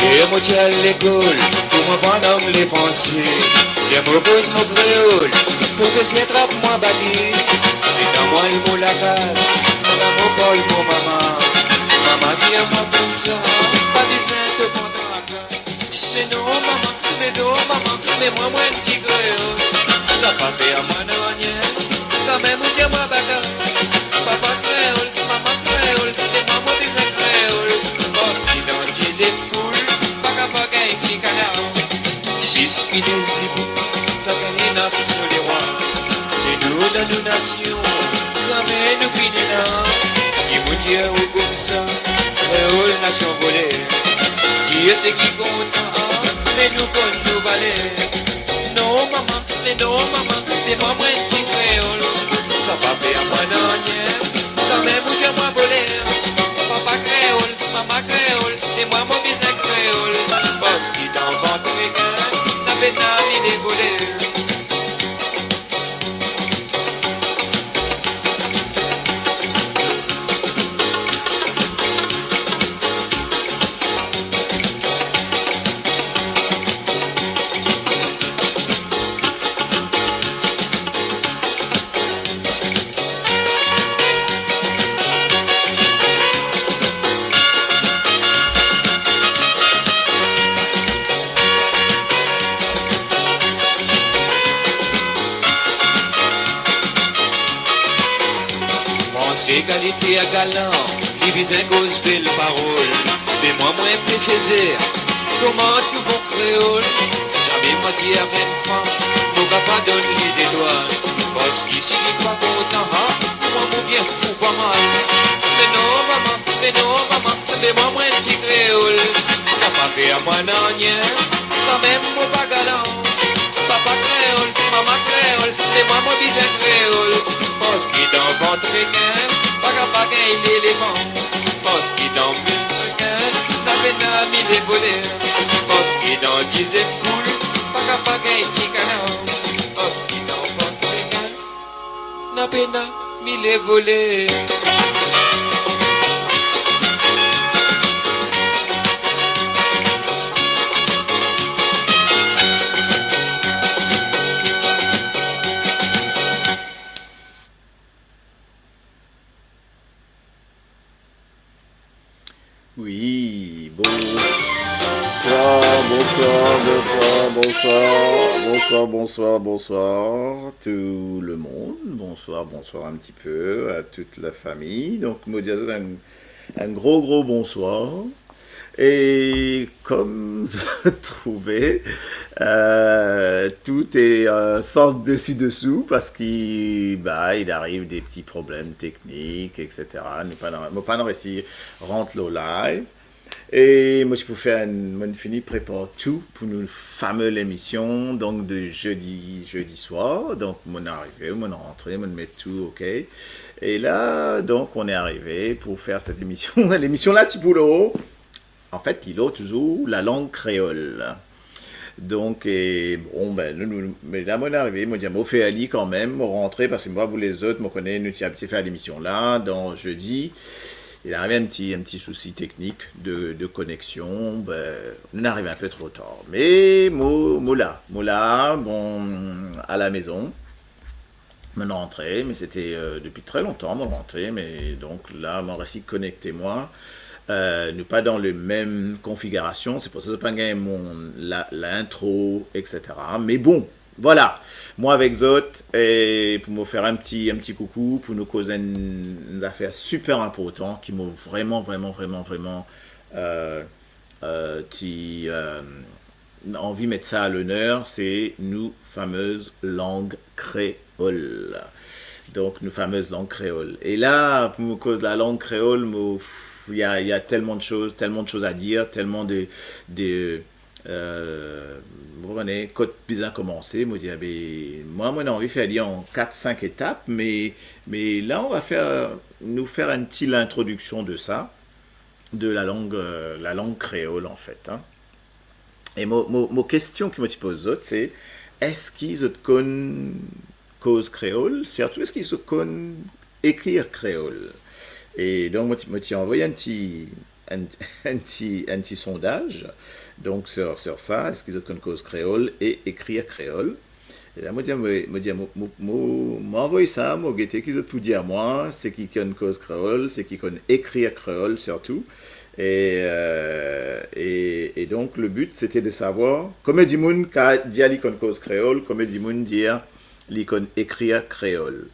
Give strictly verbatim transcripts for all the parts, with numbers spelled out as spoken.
E mo ti al lekol, pou mo aprann angle, franse. Ler mo poz mo kreol, profeser trap mwa bati. Li dan mwa mo lakaz, mo dan mo kor mo mama. Mama dir mwa koumsa, pa bizin to kontan a kaz. Me non mama, me non mama, me mwa mo enn ti kreol. Sa pa fer mwa nanye, kanmem ou dir mwa baka. Papa kreol, mama kreol, se mwa mo bizin kreol. Parski dan diz poul, pa kapav gagn ti kanar. Diskriminasyon, sa gagn nas so lerwa. E nou dan nou nasion, zame nou fini la. Ki mo dir ou koumsa, kreol nasion voler. Dir seki kontan, me nou konn nou valer. Non mama, me non mama, se mwa mo enn ti kreol. Sa pa fer mwa nanye, kanmem ou dir mwa voler. Papa kreol, mama kreol, se mwa mo bizin kreol. Parski dan vant rekin, napena mile voler. Franse kalite a galan, li bizin koz bel parol. Me mwa, mo enn profeser, kouma tou bon kreol, zame mo dir enn fam, mo kapav donn li zetwal. Parski si li pa kontan, ha, mwa mo bien fou pa mal. Me non mama, me non mama, me mwa mo enn ti kreol. Sa pa fer mwa nanye, kanmem mo pa galan. Papa kreol, mama kreol, me mwa mo bizin kreol. Parski dan vant rekin, pa kapav gagn lelefan. Parski dan mil rekin, napena mile voler. Parski dan diz poul, pa kapav gagn ti kanan. Parski dan vant rekin, napena mile voler. Oui, bonsoir, bonsoir, bonsoir, bonsoir, bonsoir, bonsoir, bonsoir, tout le monde. Bonsoir, bonsoir un petit peu à toute la famille. Donk, mo dir zot enn, enn gro, gro bonsoir. E kom zot trouve, euh, tout est, euh, sans dessus dessous, parski, bah, il arrive des petits problèmes techniques, et cetera. Nou pa, mo pa resi rant lor live. E mo ti pou fer enn, mo fini prepar tou pou nou fame lemision, donk de jeudi, jeudi soir. Donk, mo arive, mo rantre, mo met tou, ok. E la, donk, on est arrivé pour faire cette émission. Lemision la ti pou lor, anfet, li lor touzour, lalang kreol. Donk, e, bon, ben, nou, nou, me la, mo arive, mo dir, mo fer li kanmem, mo rantre, parski mo pa pou lezot, mo kone nou ti abitie fer lemision la, dan jeudi, li arive enn ti, enn ti sousi teknik de, de koneksion, ben, nou arive inpe tro tar. Me mo, mo la, mo la, bon, a la maison. Mo rantre, me sete, euh, depi tre lontan mo rantre, me donk la, mo resi konekte mwa. Euh, nou pa dan le mem konfigirasion, se pou sa zot pa gagn mo la, lintro, et cetera. Me bon, vwala, mwa avek zot, e pou mo fer enn ti, enn ti koukou, pou nou koz enn, enn zafer siper inportan ki mo vreman, vreman, vreman, vreman, euh, euh, ti, euh, anvi met sa a loner, se nou famez lang kreol. Donk, nou famez lang kreol. E la, pou mo koz lalang kreol, mo, pff, il y a, il y a tellement de choses, tellement de choses à dire, tellement de, de, euh, mo pa kone kot bizin komanse, mo dir, be, mwa, mo anvi fer li an kat, sink etap, me, me la, on va faire, nou fer enn ti lintrodiksion de sa, de lalang, euh, lalang kreol, anfet, hein. E mo, mo, mo kestion ki mo ti poz zot, se, eski zot konn koz kreol? Sirtou, eski zot konn ekrir kreol? E donk, mo ti, mo ti anvoy enn ti, enn, enn ti, enn ti sondaz, donk, sur, sur sa, eski zot konn koz kreol e ekrir kreol. E la, mo dir, mo, mo dir, mo, mo, mo, mo anvoy sa, mo gete ki zot pou dir mwa, seki konn koz kreol, seki konn ekrir kreol sirtou. E, euh, e, e donk, le but, c'était de savoir, konbien dimoun ka dir li konn koz kreol, konbien dimoun dir li konn ekrir kreol.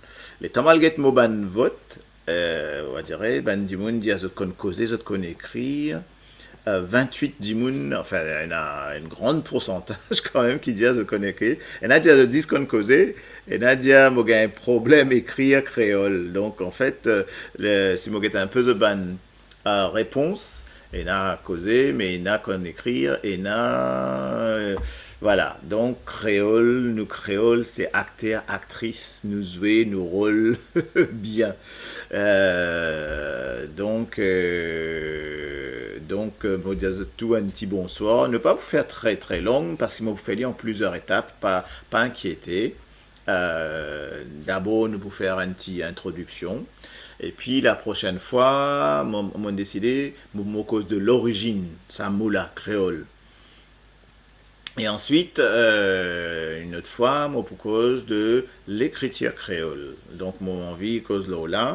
Letan mo al get mo bann vot, euh, on va dire, bann dimoun dir zot konn koze, zot konn ekrir. Euh, vintwit dimoun, enfin, ena enn gran poursantaz kanmem ki dir zot konn ekrir. Ena dir zot zis konn koze, ena dir mo gagn problem ekrir kreol. Donk, anfet, euh, le, si mo get inpe zot bann, euh, repons, ena koze, me ena konn ekrir, ena, euh, vwala. Donk, kreol, nou kreol, se akter, aktris, nou zwe nou rol bien. Euh, donk, euh, donk, euh, mo dir zot tou enn ti bonswar. Nou pa pou fer tre, tre long, parski mo pou fer li an plizier etap, pa, pa inkiete. Euh, dabor, nou pou fer enn ti introdiksion. Epi, la prosenn fwa, mo, mo deside, mo, mo koz de lorizinn sa mo la, kreol. E answit, euh, enn lot fwa, mo pou koz de lekritir kreol. Donk, mo anvi koz lor la.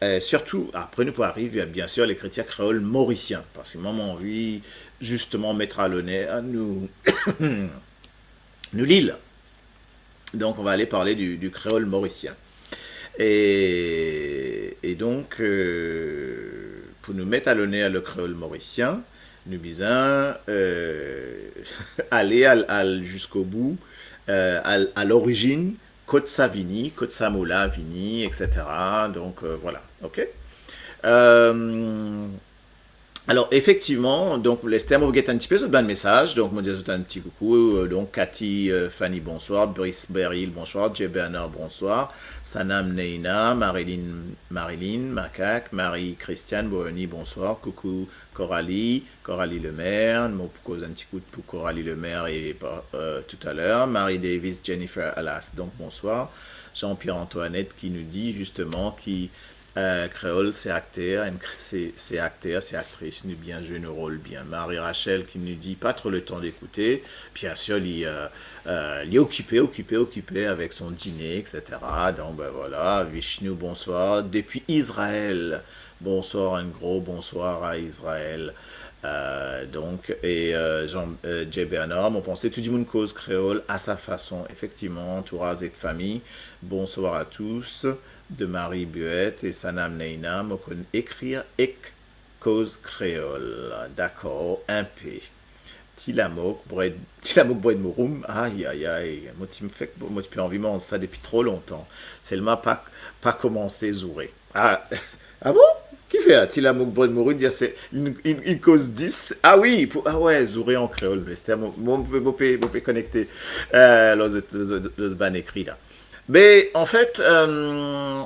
Euh, sirtou, apre nou pou ariv, bien sir, lekritir kreol morisien, parski mwa, mo anvi zisteman met a loner nou, nou lil. Donc, on va aller parler du, du créole mauricien. E, e donk, euh, pou nou met a loner le kreol morisien, nou bizin, euh, ale al, al ziska bou, euh, al, a lorizinn, kot sa vini, kot sa mo la vini, et cetera. Donk, euh, vwala, ok? Euh, Alor, efektivman, donk, lester mo get enn tipe zot bann mesaz, donk, mo dir zot enn ti koukou, euh, donk, Cathy, euh, Fanny, bonswar, Brice Beryl, bonswar, Jay Bernard, bonswar, Sanam Neina, Marilyn, Marilyn, Makak, Marie Christiane, Bohemie, bonswar, koukou, Coralie, Coralie Lemaire, mo pou koz enn ti kout pou Coralie Lemaire e, euh, toutaler, Marie Davis, Jennifer, alas, donk, bonswar, Jean-Pierre Antoinette ki nou di zisteman ki Euh, kreol, se akter, enn kre-, se, se akter, se aktris, nou bien zwe nou rol bien. Marie Rachel ki nou di pa tro letan dekoute, bien sir, li, euh, euh, li okipe, okipe, okipe avek son dine, et cetera. Donk, ben vwala, Vishnu, bonswar. Depi Izrael, bonswar, enn gro bonswar a Izrael. Euh, donk, e, euh, Jean, euh, Jay Bernard, mo panse tou dimoun koz kreol a sa fason. Efektivman, antouraz ek fami, bonswar a tous. De Marie Buet e Sanam Neina, mo konn ekrir ek koz kreol. Dakor, inpe. Ti lamok, bred, ti lamok bred mouroum, ay, ay, ay, mo ti fek, mo ti pe anvi manz sa depi tro lontan. Selman pa, pa komanse zoure. Ah, ah bon? Kifer? Ti lamok bred mouroum, dir se, inn, inn, inn koz dis. Ah wi, pou, ah we, zoure an kreol, lester mo, mo, mo, mo pe, mo pe konekte, euh, lor zot, lor zot, lor zot bann ekri la. Me, anfet, euh,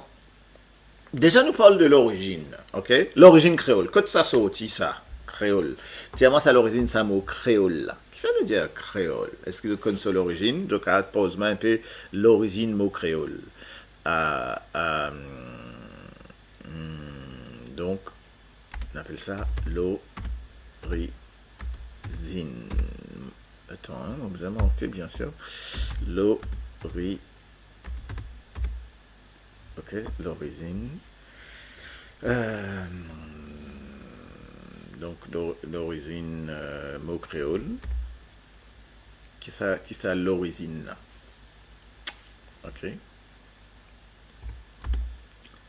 deza nou parl de lorizinn, ok? Lorizinn kreol, kot sa sorti sa, kreol? Dir mwa sa lorizinn sa mo kreol la. Kifer nou dir kreol? Eski zot konn so lorizinn? Donk, ah, poz mwa inpe lorizinn mo kreol. Ah, euh, hmm, donk, nou apel sa lorizinn. Atann, hein, mo bizin marke, bien sir. Lori-, ok, lorizinn. Euh, donk, lo-, lorizinn, euh, mo kreol. Kisa, kisa lorizinn la? Ok.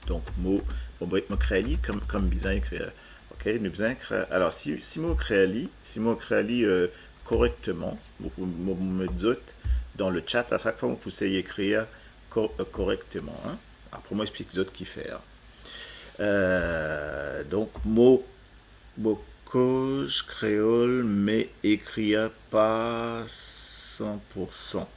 Donk, mo, mo, mo kre li kom, kom bizin ekrir. Ok, nou bizin ekrir. Alor, si, si mo kre li, si mo kre li, euh, korekteman, mo, mo, mo met zot dan le chat, a sak fwa mo pou sey ekrir ko-, euh, korekteman, hein. Apre, mo explik zot kifer. Euh, donk, mo Mo koz kreol, me ekrir pa san pour san.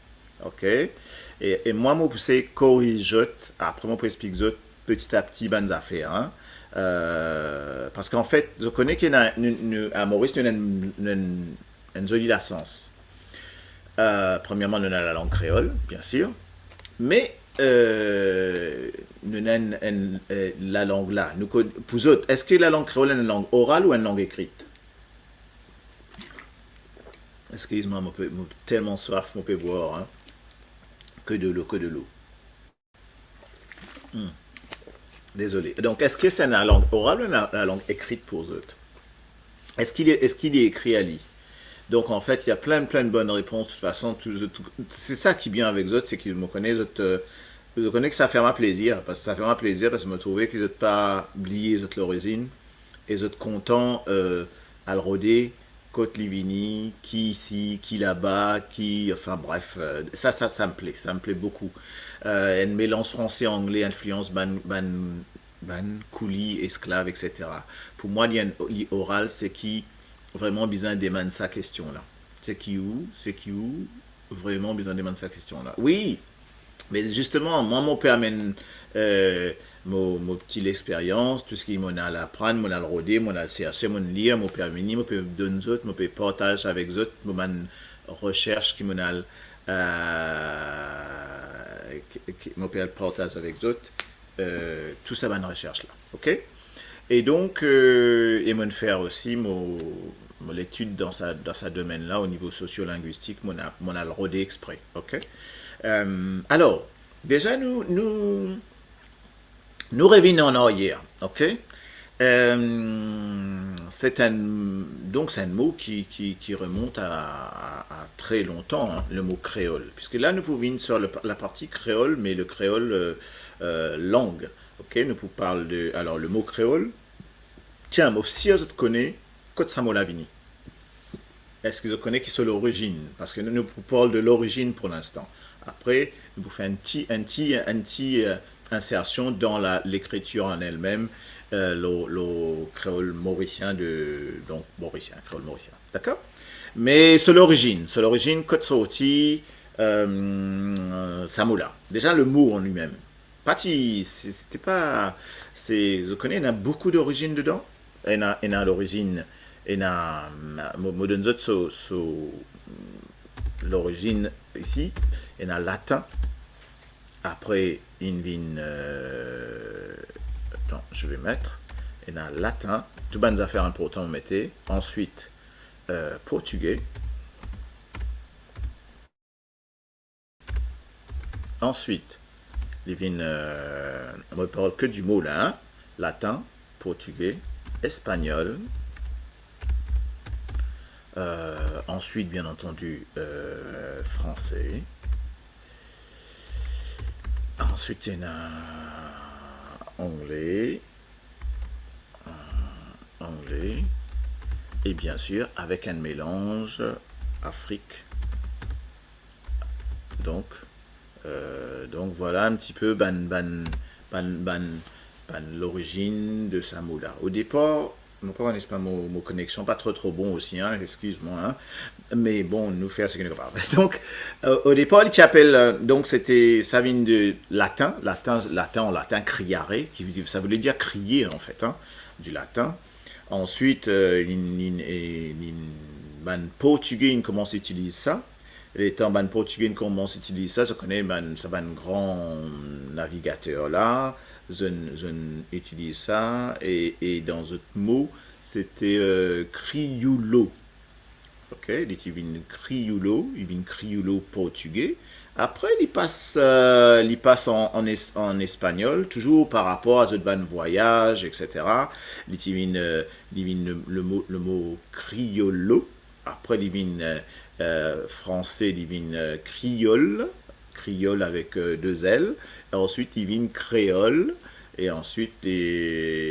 Ok? E, e mwa, mo pou sey koriz zot, apre mo pou explik zot peti a peti bann zafer, hein. Euh, parski anfet, zot kone ki ena, nou, nou, a Moris, nou ena enn, enn, enn zoli lasans. Euh, premierman, nou ena lalang kreol, bien sir. Me, euh, nou ena enn, enn, euh, lalang la. Nou konn, pou zot, eski lalang kreol enn lang oral ou enn lang ekrit? Eskiz mwa, mo pe, mo telman swaf, mo pe bwar, hein. Que de l'eau, que de l'eau. Hmm. Dezole. Donk, eski se enn lalang oral ou enn lalang ekrit pou zot? Eski li, eski li ekri ali? Donk, anfet, ena plin, plin bonn repons. De tout fason, tou, tou, se sa ki bien avek zot, se ki mo kone zot, euh, zot kone ki sa fer mwa plezir, parski sa fer mwa plezir, parski mo trouve ki zot pa bliye zot lorizinn, e zot kontan, euh, al rode kot li vini, ki isi, ki laba, ki, anfin bref, euh, sa, sa, sa me pla, sa me pla boukou. Euh, enn melanz franse, angle, inflians bann, bann, bann kouli, esklav, et cetera. Pou mwa, li enn, li oral, se ki vreman bizin demann sa kestion la. Se ki ou, se ki ou, vreman bizin demann sa kestion la. Wi, me zisteman, mwa, mo pe amenn, euh, mo, mo ti lexperyans, tou seki mo al aprann, mo al rode, mo al serse, mo lir, mo pe amenn, mo pe donn zot, mo pe partaz avek zot, mo bann resers ki mo al, euh, ki, ki mo pe al partaz avek zot, euh, tou sa bann resers la, ok? E donk, euh, e mo fer osi mo, mo letid dan sa, dan sa domenn la, o nivo sosiolingwistik, mo al, mo al rode expre, ok? Euh, alor, deza nou, nou, nou revinn an aryer, ok? Euh, se enn, donk se enn mo ki, ki, ki remont a, a, a tre lontan, hein, le mo kreol. Piski la, nou pou vinn sir le, la parti kreol, me le kreol, euh, euh, lang. Ok, nou pou parl de, alor, le mo kreol, tiens, mo sir zot kone kot sa mo la vini. Eski zot kone ki so lorizinn? Parski nou, nou pou parl de lorizinn pou linstan. Apre, nou pou fer enn ti, enn ti, enn ti, euh, insersion dan la, lekritir an elmem, euh, lo, lo kreol morisien de, donk, morisien, kreol morisien. Dakor? Me so lorizinn, so lorizinn, kot sorti, euh, sa mo la. Deza, le mo an limem. Pa ti, se, se pa, se, zot kone, ena boukou lorizinn dedan. Ena, ena lorizinn, ena, mo, mo donn zot so, so, lorizinn isi, ena latin. Apre, inn vinn, euh, attends, je vais mettre, ena latin, tou bann zafer inportan mo mete. Answit, euh, portige. Answit, li vinn, euh, mo parl ke di mo la, hein, latin, portige, espagnol, euh, answit, bien antandi, euh, franse. Answit, ena angle, euh, angle, e bien sir, avek enn melanz Afrik. Donk, euh, donk, vwala enn tipe bann, bann, bann, bann, bann lorizinn de sa mo la. O depar, mo pa kone, pa mo, mo koneksion pa tro, tro bon osi, hein, eskiz mwa, hein. Me bon, nou fer seki nou kapav. Donk, euh, o depar, li ti apel, euh, donk, sete, sa vinn de latin, latin, latin, an latin, criare, ki, sa voule dir kriye, anfet, hein, di latin. Answit, euh, inn, inn, e, inn, bann Portige inn koumans itiliz sa. Letan bann Portige inn koumans itiliz sa, zot kone bann, sa bann gran navigater la, zot inn, zot inn itiliz sa, e, e dan zot mo, sete, euh, crioulo. Ok, li ti vinn crioulo, li vinn crioulo portige. Apre, li pas, euh, li pas an, an es-, an espagnol, touzour par rapor a zot bann vwayaz, et cetera. Li ti vinn, euh, li vinn le, le mo, le mo criollo. Apre, li vinn, euh, euh, franse, li vinn, euh, kriol, kriol avek, euh, de L. E answit, li vinn kreol. E answit, e,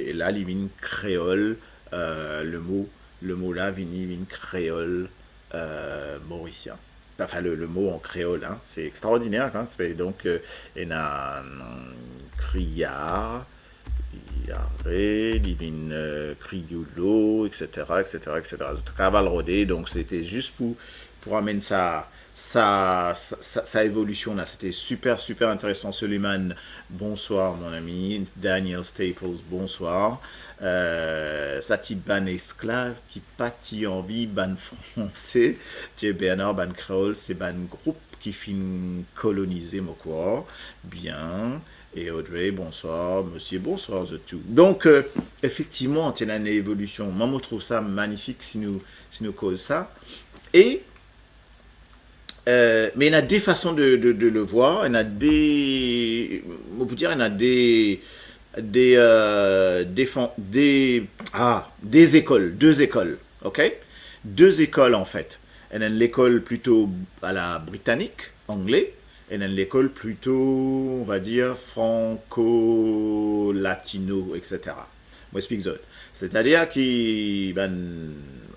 e la, li vinn kreol, euh, le mo le mo la vini, vinn kreol, euh, morisien. Anfin, le, le mo an kreol, hein, se extraordiner, hein, se, donk, euh, ena, euh, kriyar, kriyare, li vinn, euh, kriyoulo, et cetera, et cetera, et cetera. Zot kapav al rode, donk, sete zis pou, pou amenn sa, sa, sa, sa, sa evolision la, sete siper, siper interesan. Suleiman, bonsoir, mon ami. Daniel Staples, bonsoir. Euh, sa ti bann esklav ki pa ti anvi bann Franse, Jay Bernard, bann Kreol, se bann group ki finn kolonize mo krwar. Bien. E Audrey, bonsoir, misie, bonsoir, zot tou. Donk, euh, efektivman, ti ena enn evolision. Mwa, mo trouv sa manifik si nou, si nou koz sa. E Euh, mais il y en a deux façons de, de, de le voir. Il y en a des, on peut dire, il y en a des, des, euh, des fan-, des, ah, des écoles, deux écoles, ok? Deux écoles, en fait. Il y en a une école plutôt à la britannique, anglais, et il y en a une école plutôt, on va dire, franco-latino, et cetera. Mo explik zot. C'est-à-dire ki bann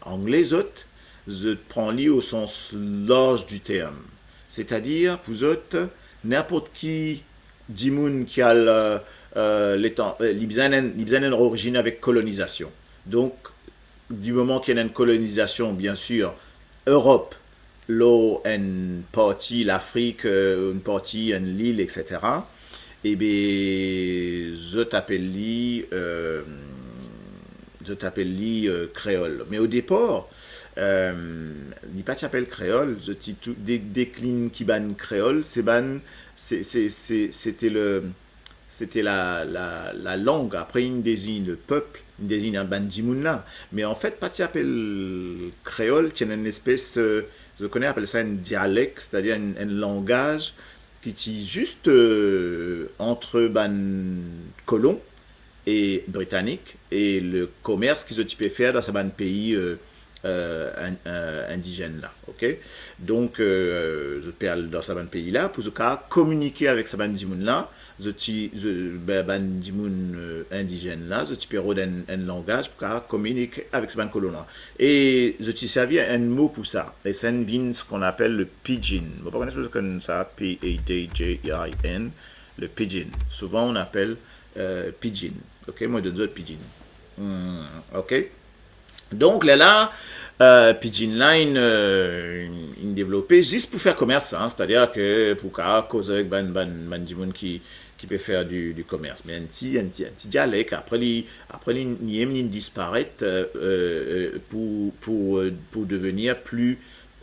Angle, zot, zot pran li au sens large du terme. C'est-à-dire, pou zot, ninport ki dimoun ki al, euh, euh, letan, euh, li bizin enn, li bizin enn orizinn avek kolonizasion. Donk, di moman ki ena enn kolonizasion, bien sir, Erop, lor enn parti Lafrik, euh, enn parti enn lil, et cetera, e be, zot apel li, euh, zot apel li, euh, kreol. Me o depar, euh, li pa ti apel kreol, zot ti tou-, de-, deklinn ki bann kreol, se bann, se, se, se, sete le, sete la, la, la lang. Apre, inn dezign le pep, inn dezign bann dimoun la. Me anfet, pa ti apel kreol, ti ena enn espes, euh, zot kone, apel sa enn dialek, setadir enn, enn langaz ki ti zis, euh, ant bann kolon e britanik, e le komers ki zot ti pe fer dan sa bann pei, euh, euh, in-, euh, indizenn la, ok? Donk, euh, zot pe al dan sa bann pei la pou zot kapav kominike avek sa bann dimoun la, zot ti, zot, be-, bann dimoun, euh, indizenn la, zot ti pe rod enn, enn langaz pou kapav kominike avek sa bann kolon la. E zot ti servi enn mo pou sa, e sa inn vinn seki apel le pidgin. Mo pa kone si zot konn sa, P A D G I N, le pidgin. Souvan, on apel, euh, pidgin. Ok, mo donn zot pidgin. Hmm, ok. Donk, lerla, euh, pidgin la inn, euh, inn, inn devlope zis pou fer komers, hein, setadir ke pou kapav koz avek bann, bann, bann dimoun ki, ki pe fer di, di komers. Me enn ti, enn ti, enn ti dialek, apre li, apre li, li mem, li disparet, euh, euh, euh, pou, pou, euh, pou devenir pli,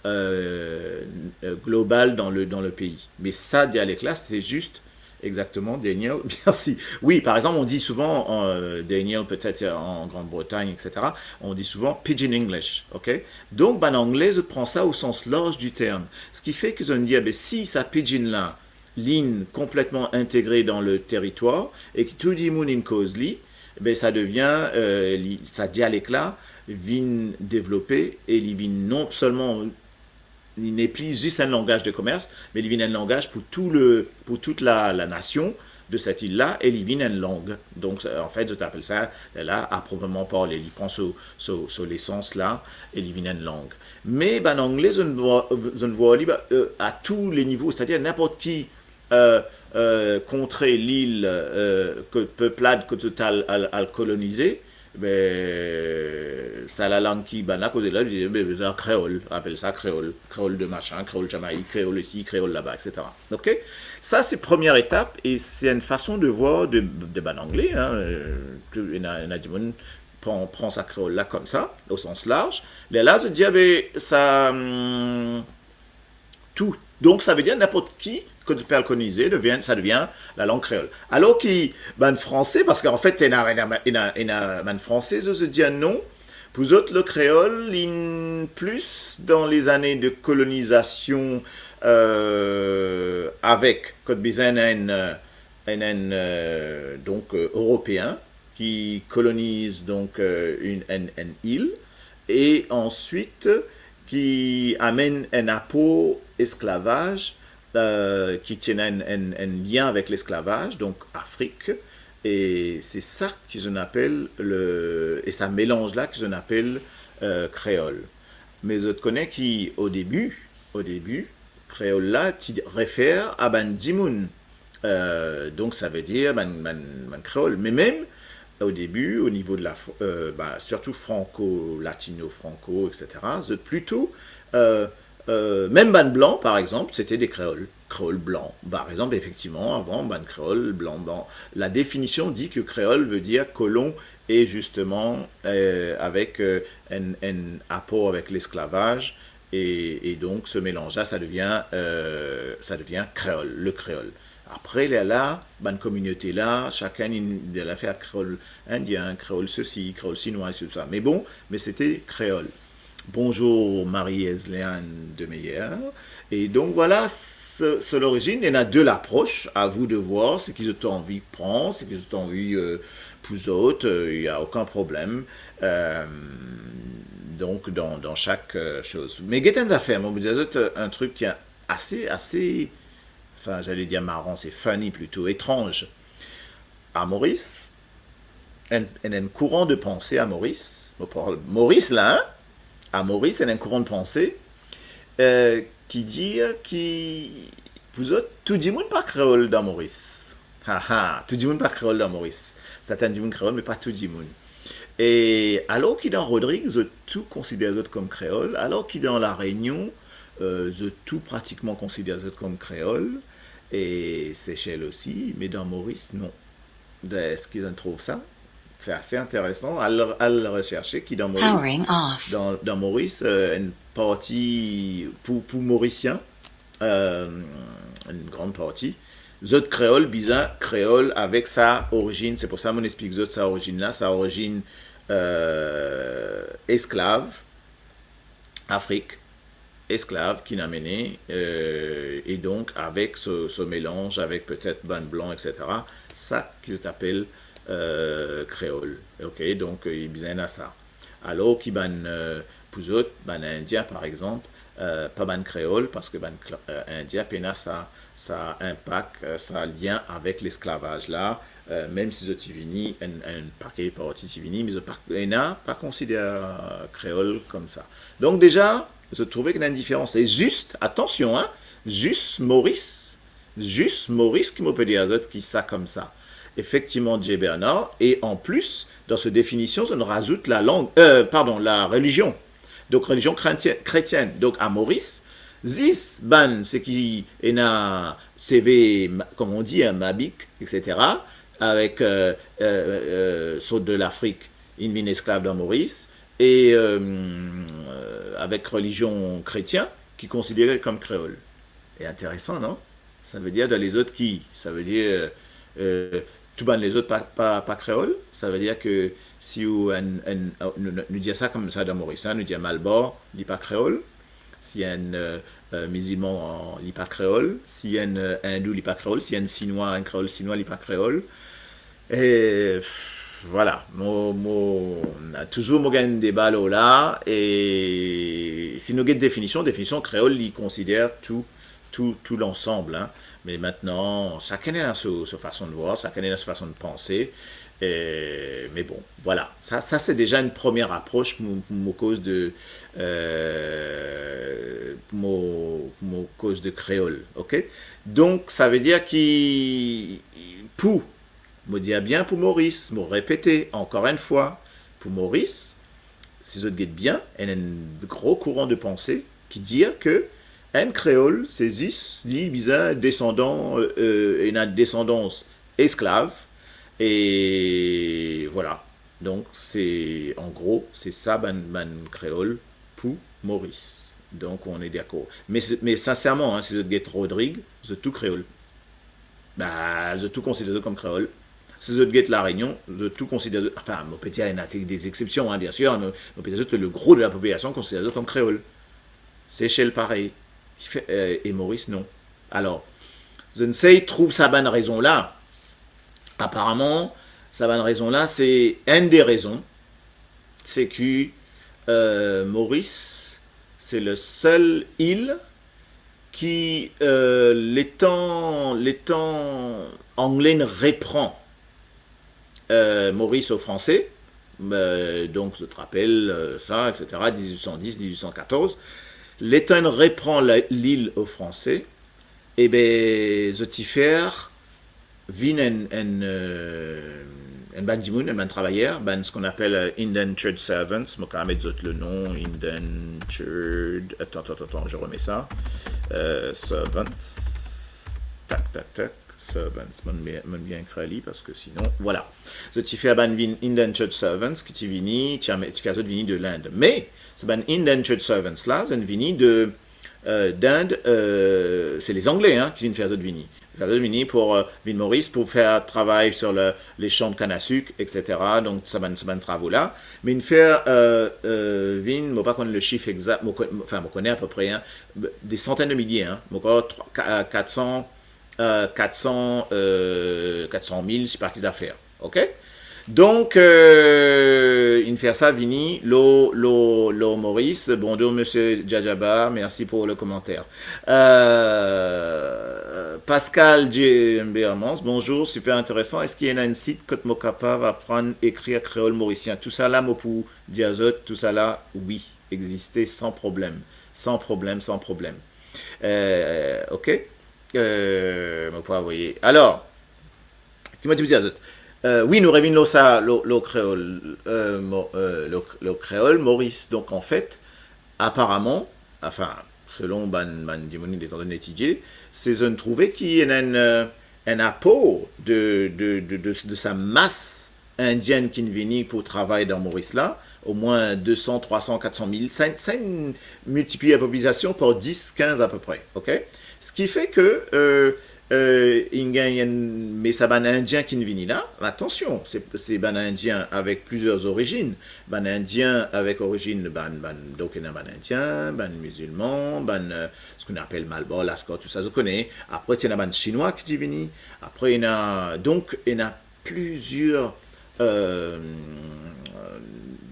euh, euh, global dan le, dan le pei. Me sa dialek la, sete zis Exactement, Daniel, merci. Oui, par exemple, on dit souvent, euh, Daniel, peut-être en Grande-Bretagne, et cetera, on dit souvent pidgin English, ok? Donk, bann Angle, zot pran sa au sens large du terme. Seki fer ki zot inn dir, be, si sa pidgin la, linn konpletman integre dan le teritwar, e ki tou dimoun inn koz li, be, sa devien, euh, li, sa dialek la vinn devlope, e li vinn non selman li nepli zis enn langaz de komers, me li vinn enn langaz pou tou le, pou tout la, la nasion de set il la, e li vinn enn lang. Donk, anfet, zot apel sa, la, a propreman parle, li pran so, so, so lesans la, e li vinn enn lang. Me bann Angle, zot inn vwa-, zot inn vwar li, ba, euh, a tou le nivo, setadir ninport ki, euh, euh, kontre, lil, euh, kot, peplad, kot zot al, al, al kolonize, be, sa lalang ki bann la koze la, li dir, be, be, sa kreol, apel sa kreol, kreol de machin, kreol Zamaik, kreol isi, kreol laba, et cetera. Ok? Sa, se premie etap e se enn fason de vwar de, de bann Angle, hein, euh, ke ena, ena dimoun pran, pran sa kreol la koumsa, au sens large. Lerla, zot dir, be, sa, hmm, tou. Donk, sa ve dir ninport ki, kot zot pe al kolonize, devien, sa devien lalang kreol. Alor ki bann Franse, parski anfet, ena, ena, ena, ena bann Franse, zot, zot dir non, pou zot, le kreol, linn plis dan lezane de kolonizasion, euh, avek, kot bizin enn, enn, enn, euh, donk, euh, Eropeen, ki koloniz, donk, euh, enn, enn, enn il, e answit ki amenn enn apor esklavaz, euh, ki ti ena enn, enn, enn lien avek lesklavaz, donk Afrik, e se sa ki zot inn apel le, e sa melanz la ki zot inn apel, euh, kreol. Me zot kone ki, o debi, o debi, kreol la ti refer a bann dimoun. Euh, donk, sa ve dir bann, bann, bann kreol. Me mem, o debi, o nivo de la Fr-, euh, ba, sirtou franco, latino, franco, et cetera, zot plito, euh, Euh, mem bann blan, par exanp, se te de kreol, kreol blan. Par exanp, efektivman, avan, bann kreol blan, blan. La definision di ke kreol ve dir kolon e zisteman, euh, avek, euh, enn, enn apor avek lesklavaz, e, e donk, se melanz la, sa devien, euh, sa devien kreol, le kreol. Apre, lerla, bann kominote la, sakenn inn, inn al fer kreol indien, kreol sesi, kreol sinwa, tousa. Me bon, me se te kreol. Bonzour Marie-Hélène Demeyer. E donk vwala, se, se lorizinn. Ena de lapros, a vous de voir seki zot anvi pran, seki zot anvi, euh, pou zot, euh, y a aucun problème. Euh, donk, dan, dan sak, euh, soz. Me get enn zafer, mo pou dir zot, euh, enn trik ki ase, ase, enfin, j'allais dire marrant, c'est funny plutôt, étrange. A Moris, enn, enn, enn kouran de panse a Moris, mo parl Moris la, hein? A Moris, enn, enn kouran de panse, euh, ki dir ki, pou zot, tou dimoun pa kreol dan Moris. Ha, ha, tou dimoun pa kreol dan Moris. Sertin dimoun kreol, me pa tou dimoun. E alor ki dan Rodrig, zot tou konsider zot kom kreol, alor ki dan La Réunion, euh, zot tou pratikman konsider zot kom kreol, e Sesel osi, me dan Moris, non. De, eski zot trouv sa? Se ase interesan. Al, al reserse ki dan Moris, Powering off. Dan, dan Moris, euh, enn parti pou, pou Morisien, euh, enn gran parti, zot kreol bizin kreol avek sa orizinn. Se pou sa mo explik zot sa orizinn la, sa orizinn, euh, esklav, Afrik, esklav ki inn amene, euh, e donk avek so, so melanz avek petet bann blan, et cetera, sa ki zot apel, euh, kreol. Ok, donk, euh, bizin ena sa. Alor ki bann, euh, pou zot, bann Indien, par exanp, euh, pa bann kreol, parski bann kla-, euh, Indien pena sa, sa inpak, euh, sa lien avek lesklavaz la, euh, mem si zot ti vini, enn, enn pake parti ti vini, me zot pa, ena pa konsider kreol koumsa. Donk deza, zot trouve ki ena enn diferans. E zis, atansion, hein, zis Moris, zis Moris ki mo pe dir a zot ki sa koumsa. Efektivman, Jay Bernard, e an plis, dan so definision, zot inn razout lalang, euh, pardon, larelizion. Donk, relizion kretien-, kretienn. Donk, a Moris, zis bann seki ena seve, ma-, comme on dit, hein, mabik, et cetera, avek, euh, euh, euh, sort de Lafrik, inn vinn esklav dan Moris, e, euh, euh, avek relizion kretien, ki konsidere kom kreol. E interesan, non? Sa ve dir dan lezot ki, sa ve dir, euh, euh, tou bann lezot pa, pa, pa kreol, sa ve dir ke si ou enn, enn, nou, nou, nou dir sa koumsa dan Moris, hein, nou dir Malbar, li pa kreol, si enn, euh, euh, mizilman, li pa kreol, si enn, euh, indou, li pa kreol, si enn sinwa, enn kreol sinwa, li pa kreol. E, pff, vwala, mo, mo, touzour mo gagn deba lor la, e si nou get definision, definision kreol, li konsider tou, tou, tou lansam, hein. Me aster, sakenn ena so, so fason de vwar, sakenn ena so fason de panse. E, me bon, vwala. Sa, sa se deza enn premie apros pou, pou mo koz de, euh, pou mo, pou mo koz de kreol, ok? Donk, sa ve dir ki, pou, mo dir bien pou Moris, mo repete ankor enn fwa, pou Moris, si zot get bien, ena enn gro kouran de panse ki dir ke enn kreol, se zis li bizin desandan, euh, euh, ena desandans esklav, e vwala. Donk, se, an gro, se sa bann, bann kreol pou Moris. Donk, on est d'accord. Me, me sinserman, hein, si zot get Rodrig, zot tou kreol. Ba, zot tou konsider zot kom kreol. Si zot get La Réunion, zot tou konsider zot, enfin, mo pe dir ena de, de exceptions, hein, bien sûr, me, mo pe dir zot ke le gro de la populasion konsider zot kom kreol. Sesel parey. Ki fer, euh, e Moris, non. Alor, zot inn sey trouv sa bann rezon la. Aparaman, sa bann rezon la, se enn de rezon, se ki, euh, Moris, se le sel il ki, euh, letan, letan Angle inn repran, euh, Moris o Franse, euh, donk, zot rapel, euh, sa, et cetera, dizwit san dis, dizwit san katorz, letan inn repran la, lil o Franse, e be, zot ti fer vinn enn, enn, euh, enn bann dimoun, enn bann travayer, bann ce qu'on appelle euh, indentured servants, mo kapav met zot le nom, indentured, attends, attends, attends, je remets ça, euh, servants, tac, tac, tac, servants, mo bien, mo bien ekrir li, parski sinon, voilà. Zot ti fer bann vinn indentured servants, ki ti vini, ti ame-, ti fer zot vini de Lind. Me, se bann indentured servants la, zot vini de, euh, d'Inde, euh, se les Anglais, hein, ki vinn fer zot vini. Fer zot vini pou, euh, vinn Moris pou fer travay sur le, les champs de canne à sucre, et cetera. Donk, sa bann, sa bann travo la. Me inn fer, euh, euh, vinn, mo pa konn le sif exak, mo kon-, enfin, mo kone apepre, hein, des centaines de milliers, hein. Mo krwar trwa, ka-, euh, kat san, euh, kat san, euh, kat san mil, se pa ki zafer. Ok? Donk, euh, inn fer sa vini lor, lor, lor Moris. Bonjour, monsieur Djadjabar. Merci pour le commentaire. Euh, Pascal J M B Hermans, bonjour, super intéressant. Eski ena enn sit kot mo kapav aprann ekrir kreol morisien? Tousala, mo pou dir zot, tousala, wi, existe san problem. San problem, san problem. Euh, ok? Euh, mo pou avoye. Alor, ki mo ti pou dir zot? Euh, wi, nou revinn lor sa, lor, lor kreol, euh, mo-, euh, lor, lor kreol Moris. Donk, anfet, aparaman, enfin, selon bann, bann dimoun letan zot etidie, se zot trouve ki ena enn, euh, enn apor de, de, de, de, de sa mas Indien ki'nn vini pou travay dan Moris la, omwin de san, trwa san, kat san mil, sa, sa inn miltipliy lapopilasion par dis, kinz apepre, ok? Seki fe ke, euh, euh, inn gagn enn, me sa bann Indien ki'nn vini la, atansion, se, se bann Indien avek plizier zorizinn, bann Indien avek orizinn, bann, bann, donk ena bann Indien, bann mizilman, bann, euh, ce qu'on appelle Malbar, Laskar, tou sa, zot kone. Apre, ti ena bann Sinwa ki ti vini. Apre, ena, donk, ena plizier, euh,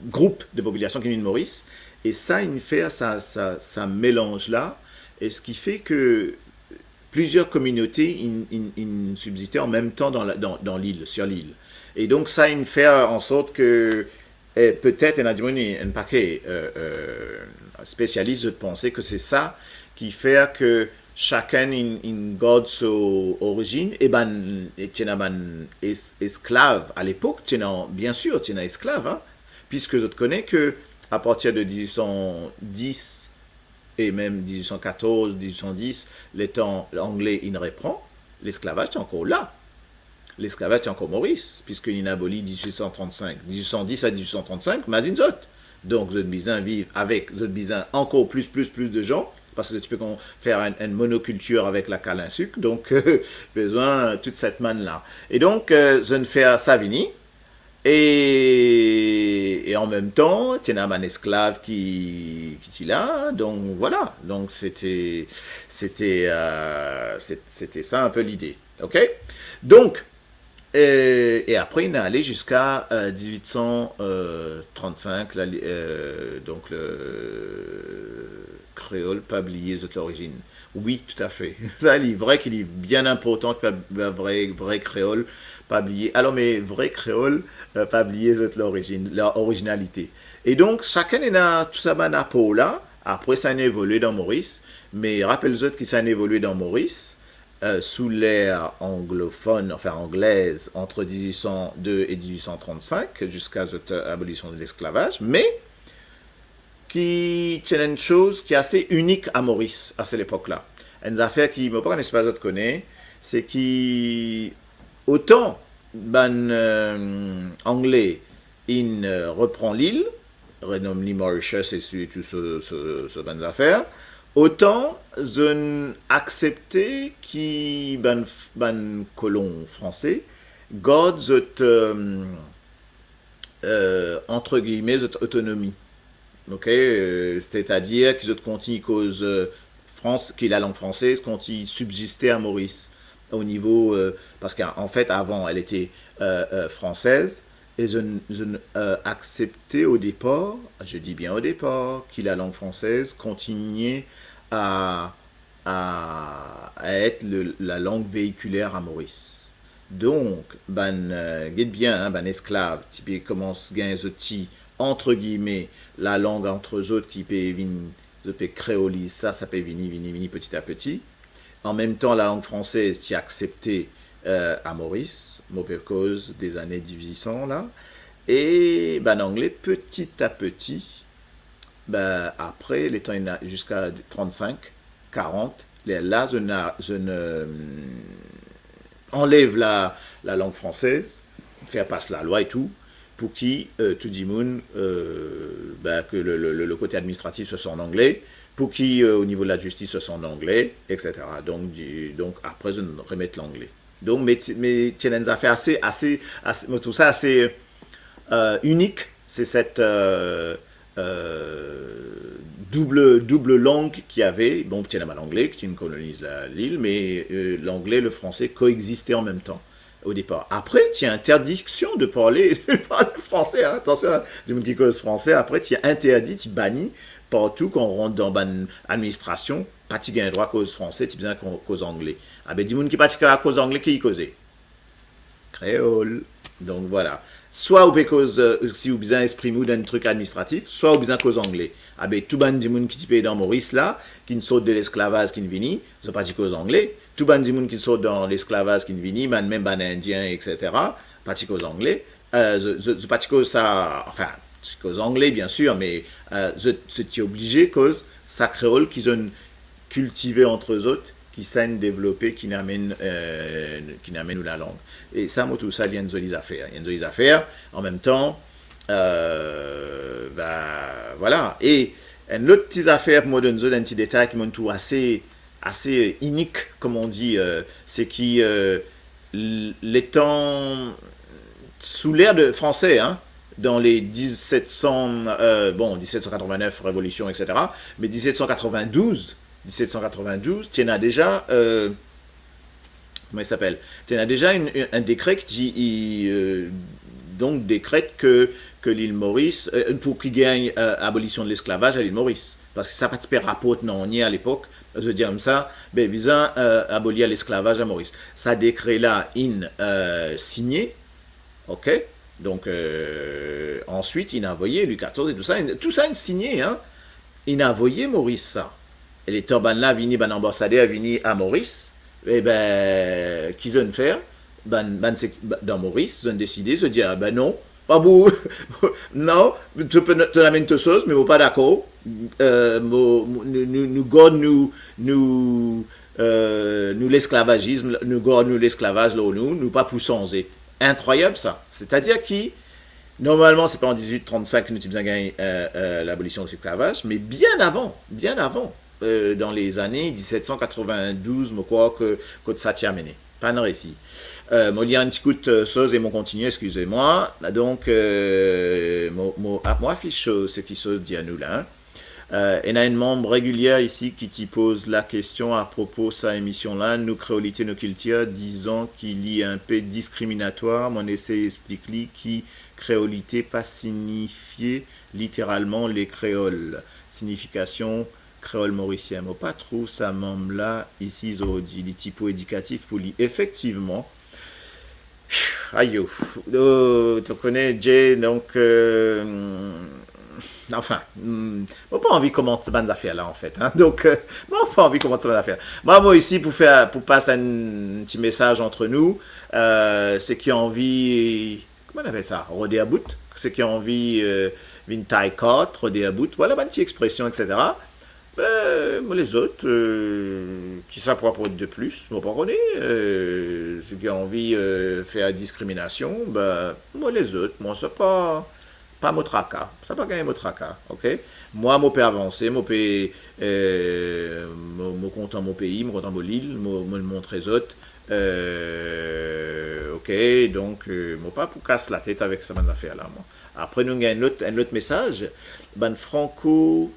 group de popilasion ki vinn Moris, e sa inn fer sa, sa, sa melanz la, e seki fe ke plizier kominote inn, inn, inn sibziste an mem tan dan la, dan, dan lil, sir lil. E donk, sa inn fer an sort ke, e petet, ena dimoun, enn pake, euh, euh, spesialis, zot panse ke se sa ki fer ke sakenn inn, inn gard so orizinn, e bann, e ti ena bann es-, esklav. A lepok, ti ena, bien sir, ti ena esklav, hein, piske zot kone ke apartir de diz-wit san dis, e mem diz-wit san katorz, diz-wit san dis, letan Angle inn repran, lesklavaz ti ankor la. Lesklavaz ti ankor Moris, piske inn aboli diz-wit san trannsink. Diz-wit san dis a diz-wit san trannsink, mazinn zot. Donk, zot bizin viv avek, zot bizin ankor plis, plis, plis de zan, parski zot ti pe kon-, fer enn, enn monokiltir avek lakal a sik, donk, euh, bizin tou set mann la. E donk, euh, zot inn fer sa vini, e, e an mem tan, ti ena bann esklav ki, ki ti la, donk, vwala. Donk, sete, sete, euh, set-, sete sa enpe lide. Ok? Donk, e, e apre, inn ale ziska, euh, diz-wit san, euh, trannsink, la, li-, euh, donk, le kreol pa bliye zot lorizinn. Wi, toutafe. Sa, li vre ki li bien inportan ki pa, pa vre, vre kreol pa bliye. Alor, me vre kreol, euh, pa bliye zot lorizinn, lor orizinalite. E donk, sakenn ena tou sa bann apor la. Apre, sa inn evolye dan Moris. Me rapel zot ki sa inn evolye dan Moris, euh, sou ler anglofonn, anfin anglez, ant diz-wit san de e diz-wit san trannsink, ziska zot, euh, abolision de lesklavaz, me ki ti ena enn soz ki ase inik a Moris, a se lepok la. Enn zafer ki, mo pa kone si zot kone, se ki otan bann, euh, Angle inn, euh, repran lil, renom li Mauritius e sirtou so, so, so bann zafer, otan zot inn aksepte ki bann f-, bann kolon franse gard zot, euh, euh, entre guillemets, zot otonomi. Ok? Euh, c'est-à-dire ki zot kontign koz, euh, Frans-, ki lalang fransez kontign sibziste a Moris. O nivo, euh, parski, an fet, avan, elle était, euh, euh, française, e zot inn, zot inn, euh, aksepte o depar, je dis bien au départ, ki lalang fransez kontigne a, a, a et le, lalang veikiler a Moris. Donk, bann, euh, get bien, hein, bann esklav, ti pe koumans gagn zot ti, entre guillemets, lalang ant zot ki pe vinn, zot pe kreoliz sa, sa pe vini, vini, vini petit à petit. An mem tan, lalang fransez ti aksepte, euh, a Moris, mo pe koz dezane diz-wit san la, e bann Angle, peti a peti, ben, apre, letan inn a, ziska trannsink, karant, lerla, zot inn a, zot inn, euh, anlev la, lalang fransez, fer pas lalwa e tou, pou ki, euh, tou dimoun, euh, ben, ke le, le, le, le kote administratif swa an angle, pou ki, euh, o nivo de lazistis swa an angle, et cetera. Donk, di-, donk, apre, zot inn remet langle. Donk, me ti, me ti ena enn zafer ase, ase, ase, mo trouv sa ase, euh, inik, se set, euh, euh, doub, doub lang ki ave, bon, ti ena bann Angle ki ti koloniz la, lil, me, euh, langle, le franse koexiste an mem tan, o depar. Apre, ti interdiksion de parle, de parle fransez, hein, atansion, hein, dimoun ki koz fransez, apre, ti interdi, ti bani partou kan ou rant dan bann administrasion, pa ti gagn drwa koz fransez, ti bizin ko-, koz angle. Abe, dimoun ki pa ti kav koz angle, ki koze? Kreol. Donk, vwala. Swa ou pe koz, euh, si ou bizin exprim ou dan enn trik administratif, swa ou bizin koz angle. Abe, tou bann dimoun ki ti pe dan Moris la, ki'nn sort de lesklavaz, ki'nn vini, zot pa ti koz angle. Tou bann dimoun ki'nn sort dan lesklavaz, ki'nn vini, bann, mem bann Indien, et cetera, pa ti koz angle. Euh, zot, zot, zot pa ti koz sa, anfin, ti koz angle, biensir, me, euh, zot, zot ti oblize koz sa kreol ki zot inn kiltive ant zot, ki sa inn devlope, ki inn amenn, euh, ki inn amenn nou lalang. E sa, mo trouv sa, li enn zoli zafer. Li enn zoli zafer. An mem tan, euh, ba, vwala. E enn lot ti zafer, pou mo donn zot enn ti detay ki mo trouv ase, ase inik, comme on dit, euh, se ki, euh, l-, letan, sou ler de fransez, hein, dan le diset san, euh, bon, diset san katrovin-nef, revolision, et cetera, me diset san katrovin-douz, diset san katrovin-douz, ti ena deza, euh, kouma li apel? Ti ena deza enn, enn dekre ki ti, i, euh, donk, dekret ke, ke Lil Moris, euh, pou ki gagn, euh, abolision de lesklavaz a Lil Moris. Parski sa pa ti pe raport nanye alepok, zot dir koumsa, be, bizin, euh, abolir lesklavaz a Moris. Sa dekre la inn, euh, signe, ok? Donk, euh, answit, inn avoye Lwi katorz e tou sa, inn, tou sa inn signe, hein? Inn avoye Moris sa. E letan bann la vini, bann anbasader vini a Moris, e be, ki zot inn fer? Bann, bann seki, ba, dan Moris, zot inn deside, zot dir, "Ah, be non, pa pou, non, to pe, to amenn to soz, me mo pa dakor. Euh, mo, mo, nou, nou, nou gard nou, nou, euh, nou lesklavazis, nou gard nou lesklavaz lor nou, nou pa pou sanze." Inkrwayab sa. Setadir ki, normalman, se pa an diz-wit trannsink ki nou ti bizin gagn, euh, euh, labolision de lesklavaz, me bien avan, bien avan, euh, dan lezane diset san katrovin-douz, mo krwar ke kot sa ti amene. Pa'nn resi. Euh, mo lir enn ti kout, euh, soz e mo kontinie, eskize mwa. Donk, euh, mo, mo, ah, mo afish, euh, seki soz dir nou la, hein. Euh, ena enn manb regilier isi ki ti poz lakestion apropo sa emision la, nou kreolite, nou kiltir, dizan ki li inpe diskriminatwar. Mo'nn esey explik li ki kreolite pa sinifie literalman le kreol. Sinifikasion kreol morisien. Mo pa trouv sa manb la isi zordi. Li ti pou edikatif pou li. Efektivman. Ayo. Euh, to kone, Jay, donk, euh, anfin, hmm, mo pa anvi komant bann zafer la, anfet, hein. Donk, euh, mo pa anvi komant bann zafer. Mwa, mo isi pou fer, pou pas enn ti mesaz ant nou, euh, seki anvi, kouma nou apel sa, rode about, seki anvi, euh, vinn tay kart, rode about, vwala bann ti expresion, et cetera. Be, mo les zot, euh, ki sa pou aport de plis, mo pa kone, euh, seki anvi, euh, fer diskriminasion, be, mo les zot, mwa sa pa, pa mo traka, sa pa gagn mo traka, ok? Mwa, mo pe avanse, mo pe, euh, mo, mo kontan mo pei, mo kontan mo lil, mo, mo montre zot, euh, ok, donk, euh, mo pa pou kas latet avek sa bann zafer la, mwa. Apre, nou gagn enn lot, enn lot mesaz, bann franko,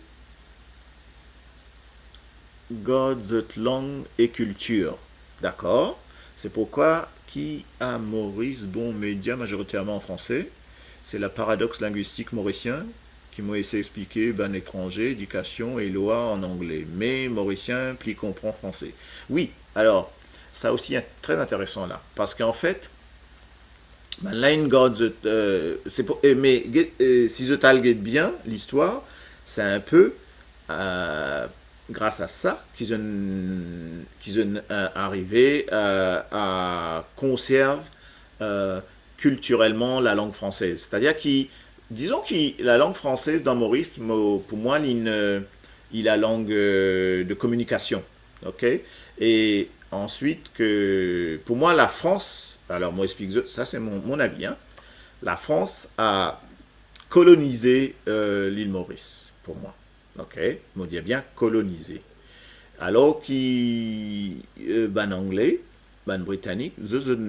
gard zot lang e kiltir. Dakor. C'est pourquoi ki a Moris, bon, media majoriterman an franse, se la paradox lingwistik morisien ki mo esey explike bann etranze, edikasion e lwa an angle, me Morisien pli konpran franse. Wi, alor, sa osi in-, tre interesan la, parski anfet, bann la inn gard zot, euh, se pou, e, me, get, e, si zot al get bien listwar, se inpe, euh, gras a sa ki zot, ki zot, euh, arive, euh, a konserv, euh, kiltirelman lalang fransez. Setadir ki, dizon ki lalang fransez dan Moris, mo, pou mwa, li, euh, li lalang, euh, de kominikasion, ok? E answit ke, pou mwa, Lafrans, alor, mo explik zot, sa se mon, mon avi, hein. Lafrans a kolonize, euh, Lil Moris, pou mwa. Ok, mo dir bien kolonize. Alor ki, euh, bann Angle, bann Britanik, zot, zot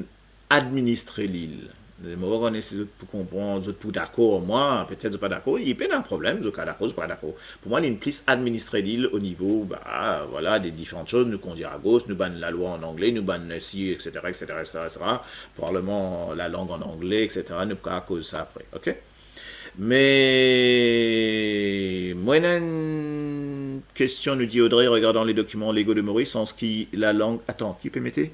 administre lil. Mo pa kone si zot pou konpran, zot pou dakor ar mwa, petet zot pa dakor, li pena problem, zot ka dakor, zot pa dakor. Pou mwa, li plis administre lil o nivo, ba, vwala, de diferan soz, nou kondir agos, nou bann lalwa an Angle, nou bann si, et cetera, et cetera, et cetera, et cetera. Parleman, lalang an Angle, et cetera, nou pou koz sa apre, ok? Me mwa ena enn kestion, nou dir Audrey, regardant les documents légaux de Maurice, en ce qui la langue, attends, ki pe mete?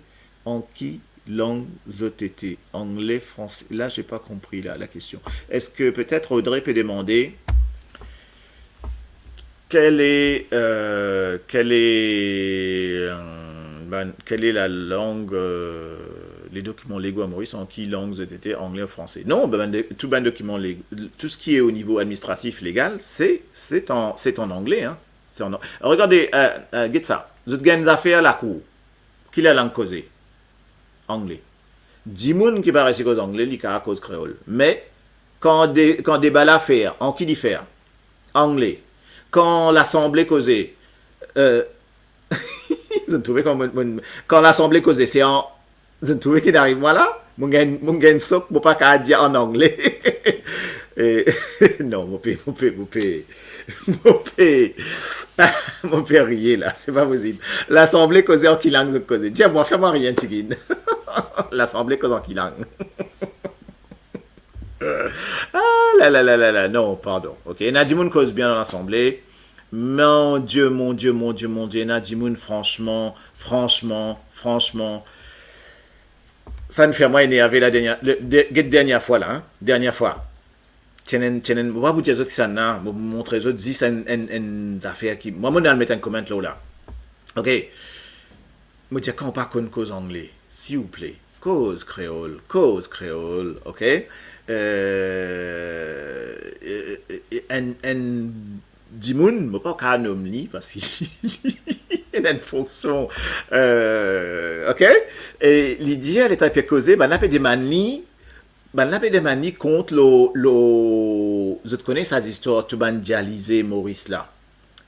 En ki lang zot ete? Angle, fransez? Là, j'ai pas compris la, la question. Est-ce que peut-être Audrey peut demander quelle est, euh, quelle est, euh, ben, quelle est la langue, euh, les documents légaux à Maurice, en ki lang zot ete, angle ou fransez? Non, ben, ben, de, tou bann dokiman lég-, tout ce qui est au niveau administratif, légal, c'est, c'est en, c'est en anglais, hein. C'est en an-, regardez, euh, euh, get sa. Zot gagn zafer lakour. Ki lalang koze? Angle. Dimoun ki pa resi koz angle, li kapav koz kreol. Me kan de, kan deba la fer, an ki li fer? Angle. Kan lasanble koze, euh, zot trouve kouma mo, mo, kan lasanble koze, se an, zot trouve ki ariv mwa la? Mo gagn, mo gagn sok, mo pa kapav dir an angle. E, non, mo pe, mo pe, mo pe, mo pe, mo pe riye la, se pa posib. Lasanble koze an ki lang zot koze? Dir mwa, fer mwa riye enn tigit. Lasanble koze an ki lang? Ah, la, la, la, la, la. Non, pardon. Ok, ena dimoun koz bien dan lasanble. Mon Die, mon Die, mon Die, mon Die, ena dimoun, fransman, fransman, fransman, sa inn fer mwa enerve la dernie, le, de, get dernie fwa la, hein, dernie fwa. Ti ena enn, ti ena enn, mo pa pou dir zot kisannla, mo montre zot zis enn, enn, enn zafer ki, mwa, mo al met enn comment lor la. Ok. Mo dir, kan ou pa konn koz angle, silvouple, koz kreol, koz kreol, ok? Euh, euh, euh, enn, enn dimoun, mo pa kav nom li, parski li ena enn fonksion, euh, ok? E li dir, letan li pe koze, bannla pe demann li, bannla pe demann li kont lor, lor, zot kone sa zistwar tou bann dialize Moris la,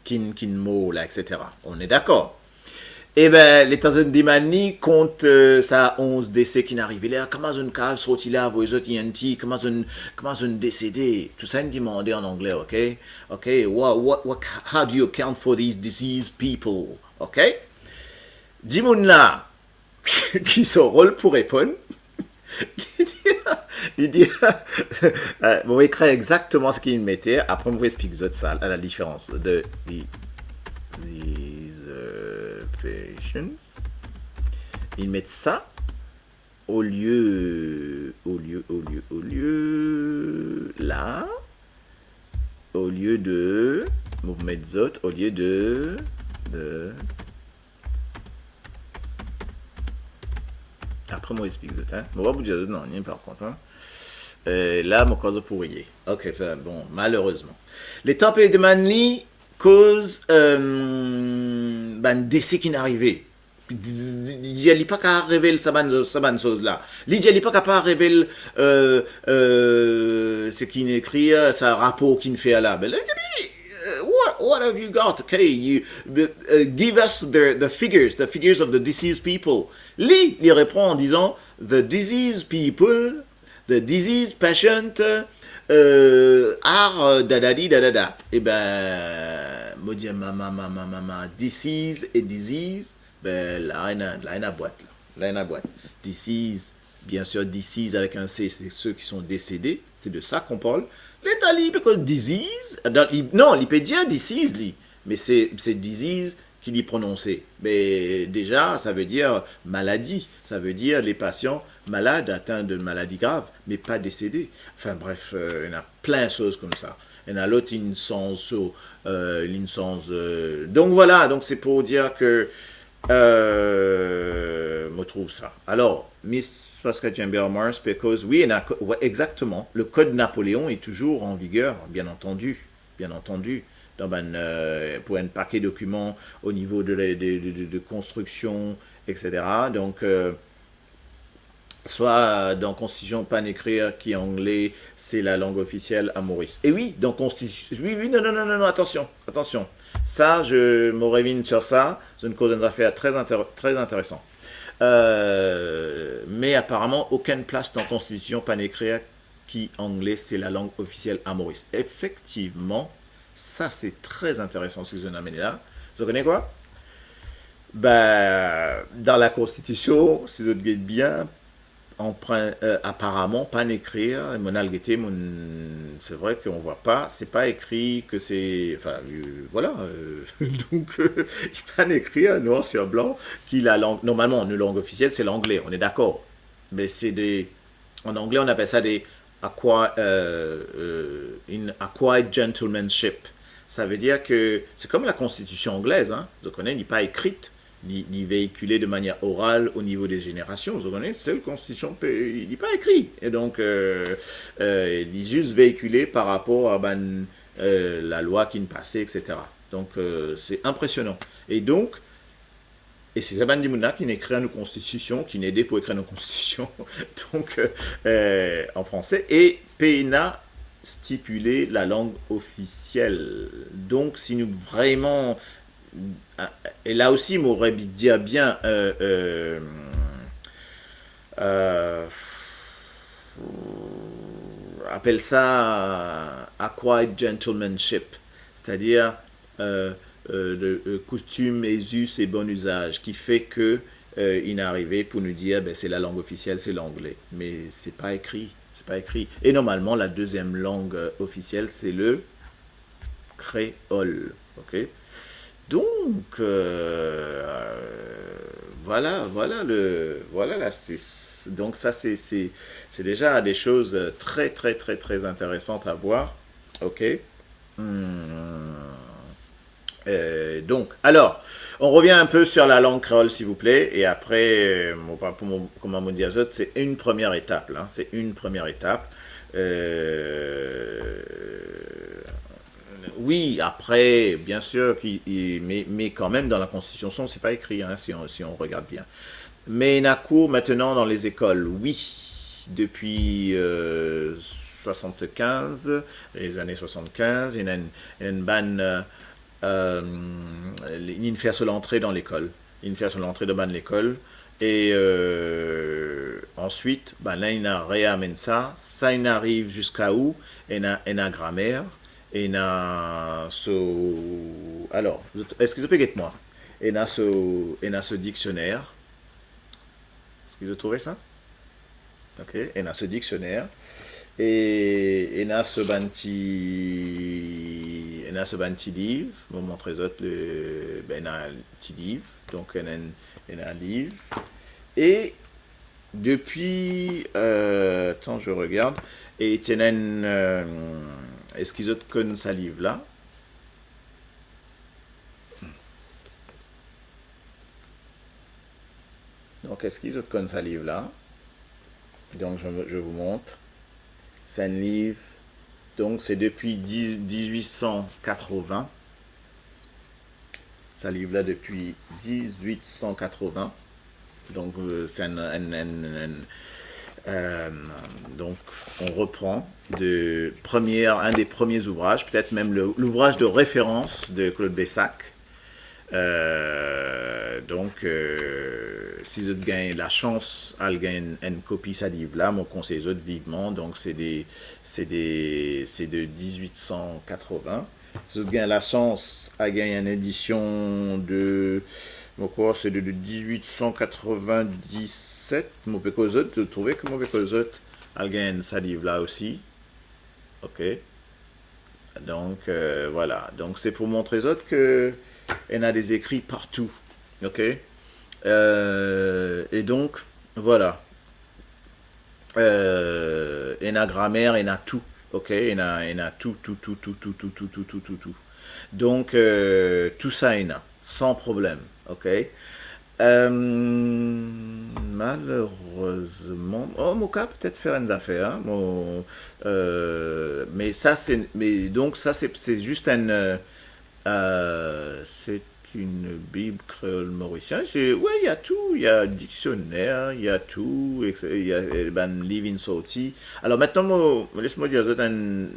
ki'nn, ki'nn mor la, et cetera. On est d'accord? Eben, letan zot demann li kont, euh, sa onz dese ki'nn arive la, kouma zot kav sorti la, avoy zot E N T, kouma zot, kouma zot desede? Tousala inn demande an angle, ok? Ok, what, what, what, how do you account for these diseased people? Ok? Dimoun la, ki so rol pou reponn? Li dir, li dir, euh, mo ekrir exakteman seki li mete, apre mo pou explik zot sa, la, la diferans de di-, these, euh, patients. Li met sa, olie, olie, olie, olie, la, olie de, mo met zot, olie de, de, apre mo explik zot, hein. Mo pa pou dir zot nanye, par kont, hein. Euh, la, mo krwar zot pou riye. Ok, enfin, bon, malerezman. Letan pe demann li koz, euh, bann dese ki'nn arive. Li, li, li, li pa kav revel sa bann, sa bann soz la. Li dir li pa kapav revel, euh, euh, seki inn ekrir, sa rapor ki'nn fer la. Be li dir, "Mais, euh, what, what have you got? Okay, you, uh, give us the, the figures, the figures of the diseased people." Li, li reponn an dizan, "The diseased people, the diseased patient, euh, are, euh, dadadi, dadada." Eben, mo dir, mama, mama, mama, disease e disease, be, la ena, la ena bwat, la. La ena bwat. Disease, bien sûr, disease avec un C, c'est ceux qui sont décédés. C'est de ça qu'on parle. Letan li pe koz disease, dan, li, non, li pe dir disease, li. Me se, se disease ki li prononse. Me deza, sa ve dir maladi. Sa ve dir les patients malades atteints de maladies graves, mais pas décédés. Enfin bref, euh, ena plin soz koumsa. ena lot inn sanz so, euh, inn sanz, euh, donk vwala, donk se pou dir ke, euh, mo trouv sa. Alor, Miss Pasca Jambert Morse, because, wi, ena ko-, wi, exactement, le code Napoléon est toujours en vigueur, bien entendu, bien entendu, dan bann, euh, pou enn pake dokiman o nivo de, de, de, de, de konstriksion, et cetera. Donk, euh, swa dan konstitision pann ekrir ki angle se lalang ofisiel a Moris. E wi, dan konstitision, wi, wi, non, non, non, non, non, atansion, atansion. Sa, je, mo revinn sir sa, zot inn koz enn zafer tre inter-, tre interesan. Euh, me aparaman, okenn plas dan konstitision pann ekrir ki angle se lalang ofisiel a Moris. Efektivman, sa se tre interesan seki zot amenn la. Zot kone kwa? Be, dan la konstitision, si zot get bien, an prin-, euh, aparaman, pann ekrir, monn al gete, monn, se vre ke on vwa pa, se pa ekri ke se, anfin, euh, vwala, euh, donk, euh, pann ekrir nwar sir blan ki lalang, normalman, nou lang ofisiel, se langle, on est d'accord. Me se de, an angle, on apel sa de acqui-, euh, euh, in acquired gentlemanship. Sa ve dir ke se kom la konstitision anglez, hein. Zot kone, li pa ekri, li, li veikile de manier oral o nivo de zenerasion. Zot kone, sel konstitision pe-, li pa ekri. E donk, euh, euh, li zis veikile par rapor a bann, euh, lalwa ki'nn pase, et cetera. Donk, euh, se inpresionan. E donk, e se sa bann dimoun la ki'nn ekrir nou konstitision, ki'nn ede pou ekrir nou konstitision, donk, euh, an franse, e pena stipile lalang ofisiel. Donk, si nou vreman, e la osi, mo inn dir bien, euh, euh, euh, apel sa acquired gentlemanship, setadir, euh, euh, de, euh, koutim, izus e bon izaz, ki fer ke, euh, inn arive pou nou dir, be, se lalang ofisiel, se langle. Me se pa ekri, se pa ekri. E normalman, la deziem lang, euh, ofisiel, se le kreol, ok? Donk, euh, vwala, vwala le, vwala lastis. Donk sa, se, se, se deza de soz, euh, tre, tre, tre, tre interesan a vwar, ok? Hmm. Euh, donk, alor, on revien un peu sur la langue créole, s'il vous plaît, e apre, euh, mo pa pou mo, kouma mo dir zot, se enn premie etap, la, se enn premie etap. Euh, wi, apre, bien sir, ki, i, me, me kanmem, dan la konstitision, se pa ekri, hein, si on, si on regarde bien. Me ena kour aster dan lezekol, wi, depi, euh, soixante-quinze, les années soixante-quinze, ena enn, ena enn bann, euh, euh, inn fer so lantre dan lekol. Inn fer so lantre dan bann lekol. E, euh, answit, bann la inn reamenn sa. Sa inn ariv ziska ou ena, ena gramer, ena so, alor, zot, eski zot pe get mwa? Ena so, ena so diksioner. Eski zot trouve sa? Ok, ena so diksioner. E ena so bann ti, ena so bann ti liv. Mo montre zot le, be, ena ti liv. Donk, ena, ena liv. E depi, euh, attends, je regarde. E ti ena enn, euh, eski zot konn sa liv la? Donk, eski zot konn sa liv la? Donk, je, je vous montre. Se enn liv, donk, se depi diz, diz-wit san katrevin. Sa liv la depi diz-wit san katrevin. Donk, euh, se enn, enn, enn, enn, euh, donk, on repran de première, un des premiers ouvrages, peut-être même le, l'ouvrage de référence de Claude Bessac. Euh, donk, euh, si zot gagn lasans al gagn enn, enn kopi sa liv la, mo konsey zot vivman. Donk, se de, se de, se de diz-wit san katrevin. Si zot gagn lasans al gagn enn edision de, mo krwar se de, de diz-wit san katrevin-diset, mo pe koz zot, zot trouve kouma mo pe koz zot, al gagn sa liv la osi. Ok. Donk, euh, vwala. Donk, se pou montre zot ke ena de zekri partou. Ok. Euh, e donk, vwala. Euh, ena gramer, ena tou. Ok, ena, ena tou, tou, tou. Donk, euh, tou sa ena, san problem, ok? Euh, malerezman, oh, mo kav petet fer enn zafer, hein, mo, euh, me sa, se, me donk, sa, se, se zis enn, euh, euh, c'est une Bible créole mauricienne. J'ai, ouais, il y a tout, il y a dictionnaire, il y a tout, et cetera. Il y a, euh, bann liv inn sorti. Alors maintenant, mo, les mo dir zot enn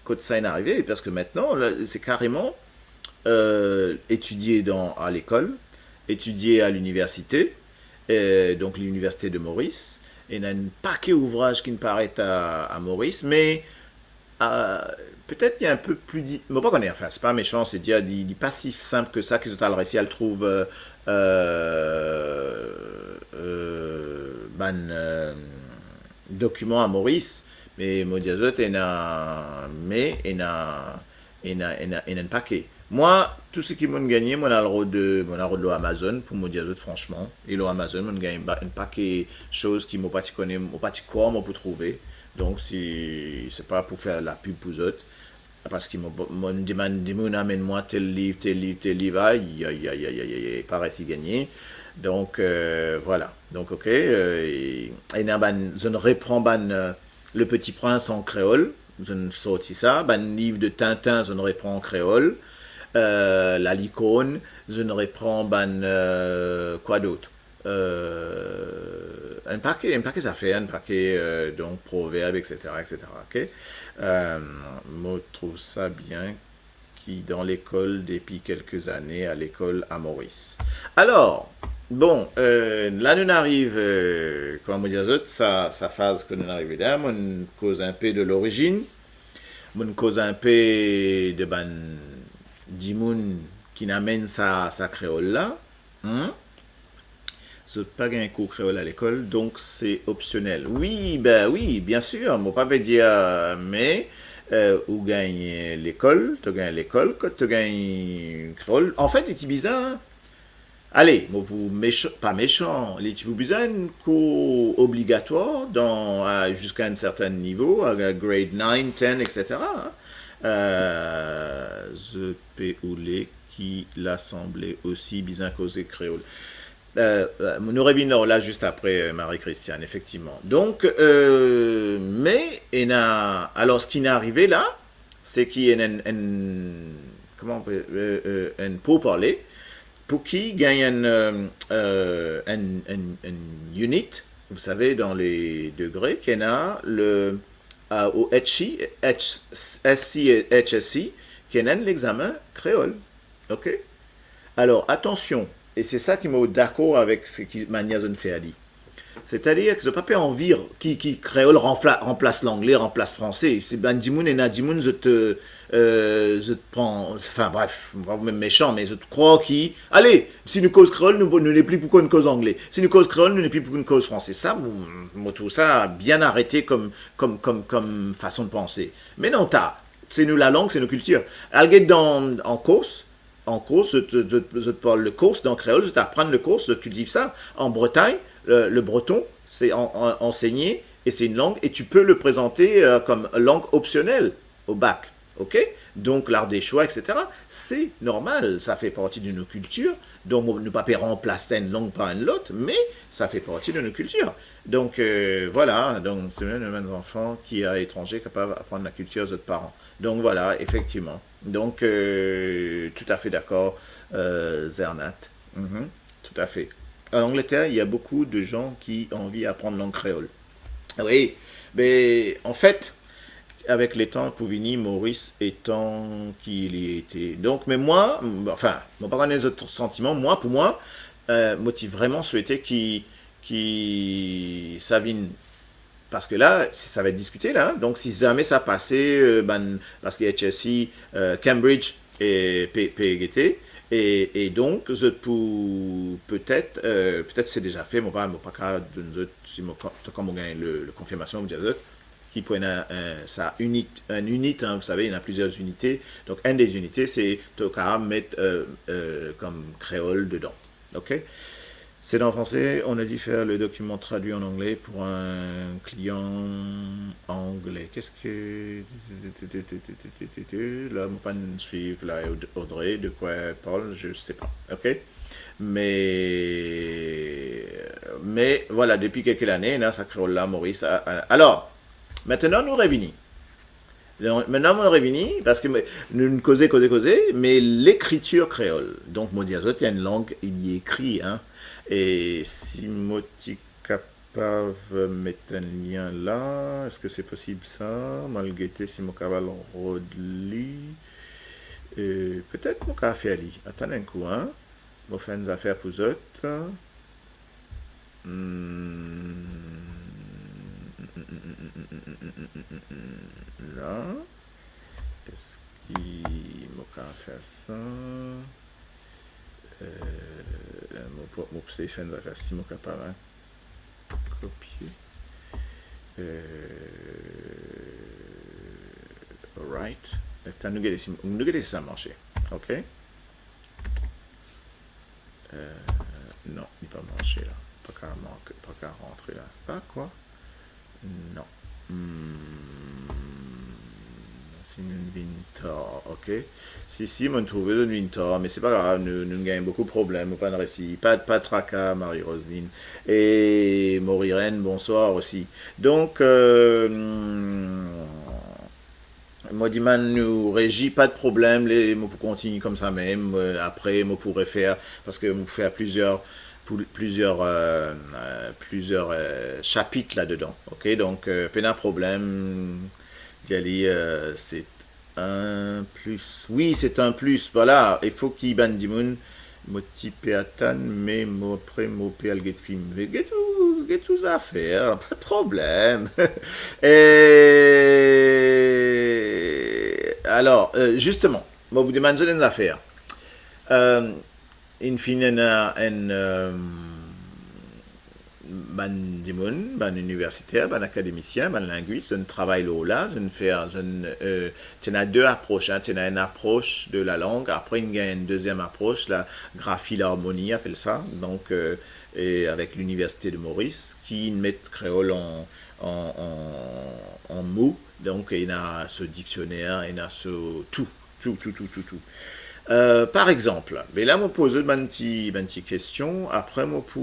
kot sa inn arive, parce que maintenant, là, c'est carrément, euh, étudié dans, à l'école, étudié à l'université, euh, donc l'université de Maurice, ena enn pake ouvraz ki paret à, à Maurice, mais, euh, petet li enn pe pli di-, mo pa kone, enfin, c'est pas méchant, c'est dire, li, li pa si simple que ça, ki zot al resi al trouv, euh, euh, euh, bann, euh, dokiman à Maurice, me mo dir zot, ena, me ena, ena, ena, ena enn pake. Mwa, tou seki mo'nn gagne, mo'nn al rod, mo'nn al rod lor Amazon, pou mo dir zot franchman. E lor Amazon, mo'nn gagn ba-, enn pake soz ki mo pa ti kone, mo pa ti krwar mo pou trouve. Donk, si, se pa pou fer lapib pou zot, parski mo, mo'nn demann dimoun amenn mwa tel liv, tel liv, tel liv, ay, ay, ay, pa resi gagne. Donk, euh, voilà. Donk, ok, euh, e, ena bann, zot repran bann, euh, Le Petit Prince an kreol, zot sorti sa, bann liv de Tintin, zot repran an kreol, euh, La Licorne, zot repran bann, euh, quoi d'autre? Euh, enn pake, enn pake zafer, enn pake, euh, donk, proverb, et cetera, et cetera, ok? Euh, mo trouv sa bien ki dan lekol depi kelke zane a lekol a Moris. Alor, bon, euh, la nou ariv, euh, kouma mo dir zot, sa, sa faz ki nou arive la, mo'nn koz enpe de lorizinn, mo'nn koz enpe de bann dimoun ki amenn sa, sa kreol la, hmm? Zot pa gagn kour kreol a lekol, donk se opsionel. Wi, be wi, bien sir, mo pa pe dir, me, euh, ou gagn lekol, to gagn lekol, kot to gagn kreol. Anfet, li ti bizin, ale, mo pou mech-, pa mesan, li ti pou bizin enn kour obligatwar dan, a, ziska enn sertenn nivo, a, grade nine, ten, et cetera. Euh, zot pe oule ki Lasanble osi bizin koze kreol. Euh, euh, nou revinn lor la zis apre, euh, Marie-Christiane, efektivman. Donk, euh, me ena, alor, seki inn arive la, se ki ena enn, enn, kouma on pe, euh, euh, enn pourparle, pou ki gagn enn, euh, euh, enn, enn, enn unit, vous savez, dans les degrés, ki ena le, euh, o HSC, H-, SC e HSC, ki ena enn lexamen kreol. Ok? Alor, atansion, e se sa ki mo dakor avek seki manier zot fer li. Setadir ki zot pa pe anvi ki, ki kreol ranfla-, ranplas langle, ranplas franse. Se bann dimoun, ena dimoun zot, euh, euh, zot pran, anfin bref, mo pa pou mem mesan, me zot krwar ki, ale, si nou koz kreol, nou, nou nepli pou konn koz angle. Si nou koz kreol, nou nepli pou konn koz franse. Sa, mo, mo trouv sa bien arete kom, kom, kom, kom fason de panse. Me non, ta, se nou lalang, se nou kiltir. Al get dan, an Kors, an Kors, zot, zot, zot, zot parl le corse dan kreol, zot aprann le corse, zot kiltiv sa. An Bretagn, le, le breton, se an-, an-, ansegne e se enn lang, e tu peux le présenter, euh, comme langue optionnelle au bac. Ok? Donk, l'Ardéchois, et cetera, c'est normal, ça fait partie de nos cultures. Donk, nou pa pe ranplas enn lang par enn lot, me ça fait partie de nos cultures. Donk, euh, voilà, donk, c'est même, même les enfants qui à l'étranger capables d'apprendre la culture de leurs parents. Donk, voilà, efektivman. Donk, euh, toutafe dakor, euh, Zernat. Mhm, toutafe. En Angleterre, il y a beaucoup de gens qui ont envie d'apprendre langue créole. Wi, be, anfet, avek letan pou vini, Moris etan ki li ete. Donk, me mwa, m-, anfin, mo pa kone zot santiman, mwa, pou mwa, euh, mo ti vreman swete ki, ki sa vinn, parski la, si sa va diskite la, hein, donk si zame sa pase, euh, bann, parski HSC, euh, Cambridge e pe, pe gete, e, e donk, zot pou, petet, euh, petet se deza fe, mo pa, mo pa kav donn zot, si mo, kan, kan mo gagn le, le konfirmasion, mo dir zot, ki pou ena, euh, sa unit, enn unit, hein, vous savez, il y en a plusieurs unités. Donc, enn de zunite, se to kav met, euh, euh, kom kreol dedan. Ok? C'est en français, on a dû faire le document traduit en anglais pour un client anglais. Qu'est-ce que... Là, mo pa'nn swiv la, Aud-, Audrey, de quoi elle parle, je sais pas. OK? Mais, mais voilà, depuis quelques années, là, sa kreol la, Maurice, a, a, alors, maintenant, nou revini. Donk, mintnan mo revini, parski mo, nou, nou koze, koze, koze, me lekritir kreol. Donk, mo dir zot, li enn lang, li ekri, hein. E si mo ti kapav met enn lien la, eski se posib sa? Mo al gete si mo kapav rod li. E, petet mo kapav fer li. Atann enn kou, hein. Mo fer enn zafer pou zot. Hmm. La. Eski mo kapav fer sa? Euh, mo pou, mo pou sey fer enn zafer si mo kapav, hein. Kopie. Euh, right. Atann, nou gete si, nou gete si sa marse. OK? Euh, non, li pa marse la. Pa kapav mank, pa kapav rantre la. Sa kwa? Non. Hmm. Si nou vinn tar, OK? Si, si, mo trouve nou vinn tar, me se pa grav, nou, nou gagn boukou problem, ou pa'nn resi. Pa, pa traka, Marie-Roseline. E Mauriren, bonswar osi. Donk, euh, hmm, mo dimann nou rezi, pa de problem, le, mo pou kontign koumsa mem, euh, apre, mo pou refer, parski mo pou fer plizier, pou plizier, euh, euh, plizier, euh, sapit ladedan, OK? Donk, euh, pena problem, dir li, euh, c'est un plus. Oui, c'est un plus, vwala, e fok ki bann dimoun, mo ti pe atann, me mo apre mo pe al get fim. Me get ou, get ou zafer, pa de problem. E, alor, euh, zisteman, mo pou dimann zot enn zafer. Euh, inn fini ena enn, euh, bann dimoun, bann iniversiter, bann akademisien, bann lingwis, zot inn travay lor la, zot inn fer, zot inn, euh, ti ena de apros, hein, ti ena enn apros de lalang, apre inn gagn enn deziem apros, la grafi larmoni apel sa. Donk, euh, e avek Liniversite de Moris, ki inn met kreol an, an, an, an mo. Donk, ena so diksioner, ena so tou. Tou, tou, tou, tou, tou. Euh, par exanp, me la mo poz zot bann ti, bann ti kestion, apre mo pou,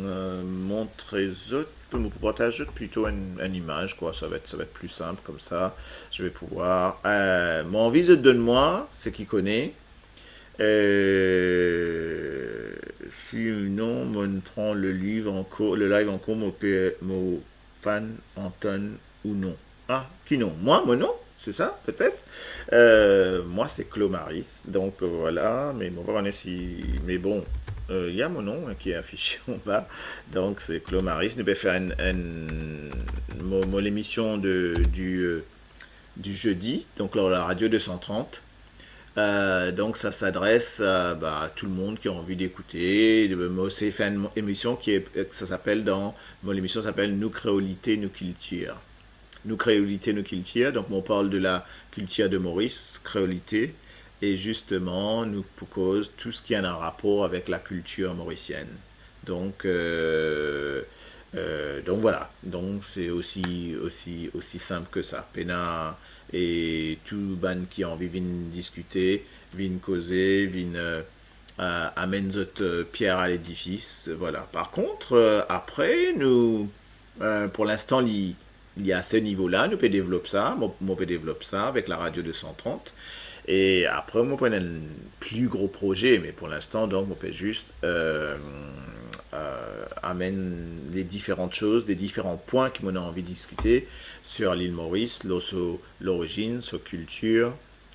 euh, montre zot, mo pou partaz zot plito enn, enn imaz, kwa, sa va et, sa va et pli sinp koumsa, je vais pouvoir, euh, mo anvi zot donn mwa, seki kone, euh, si non, mo pran le live ankor, le live ankor, mo pe, mo pa'nn antann ou non. Ah, ki non? Mwa, mo non? Se sa, petet? Euh, mwa, se Clomaris. Donk, euh, vwala, me mo pa kone si, me bon, euh, ena mo non, hein, ki afise anba. Donk, se Clomaris. Nou pe fer enn, enn, mo, mo lemision de, du, euh, du jeudi, donk lor la radio deux cent trente. Euh, donk, sa s'adresse, euh, bah, à tout le monde qui a envie d'écouter. Mo sey fer enn emision ki est, euh, sa s'appelle dans, mo lemision s'appelle Nou Kreolite, Nou Kiltir. Nou Kreolite, Nou Kiltir. Donc, on parle de la culture de Maurice, créolité, et justement, nou pou koz tout ce qui a un rapport avec la culture mauricienne. Donc, euh, euh, donc voilà. Donc, c'est aussi, aussi, aussi simple que ça. Pena, e tou bann ki anvi vinn diskite, vinn koze, vinn, euh, euh, amenn zot, euh, pier a ledifis, voilà. Par kont, euh, apre, nou, euh, pour l'instant, li, li a se nivo la, nou pe devlop sa, mo, mo pe devlop sa avek la radio deux cent trente. E apre, mo pou ena enn pli gro proze, me pour l'instant, donk, mo pe zis, euh, euh, amenn les différentes choses, les différents points ki mo ena anvi diskite sur l'île Maurice, lor so lorizinn, so kiltir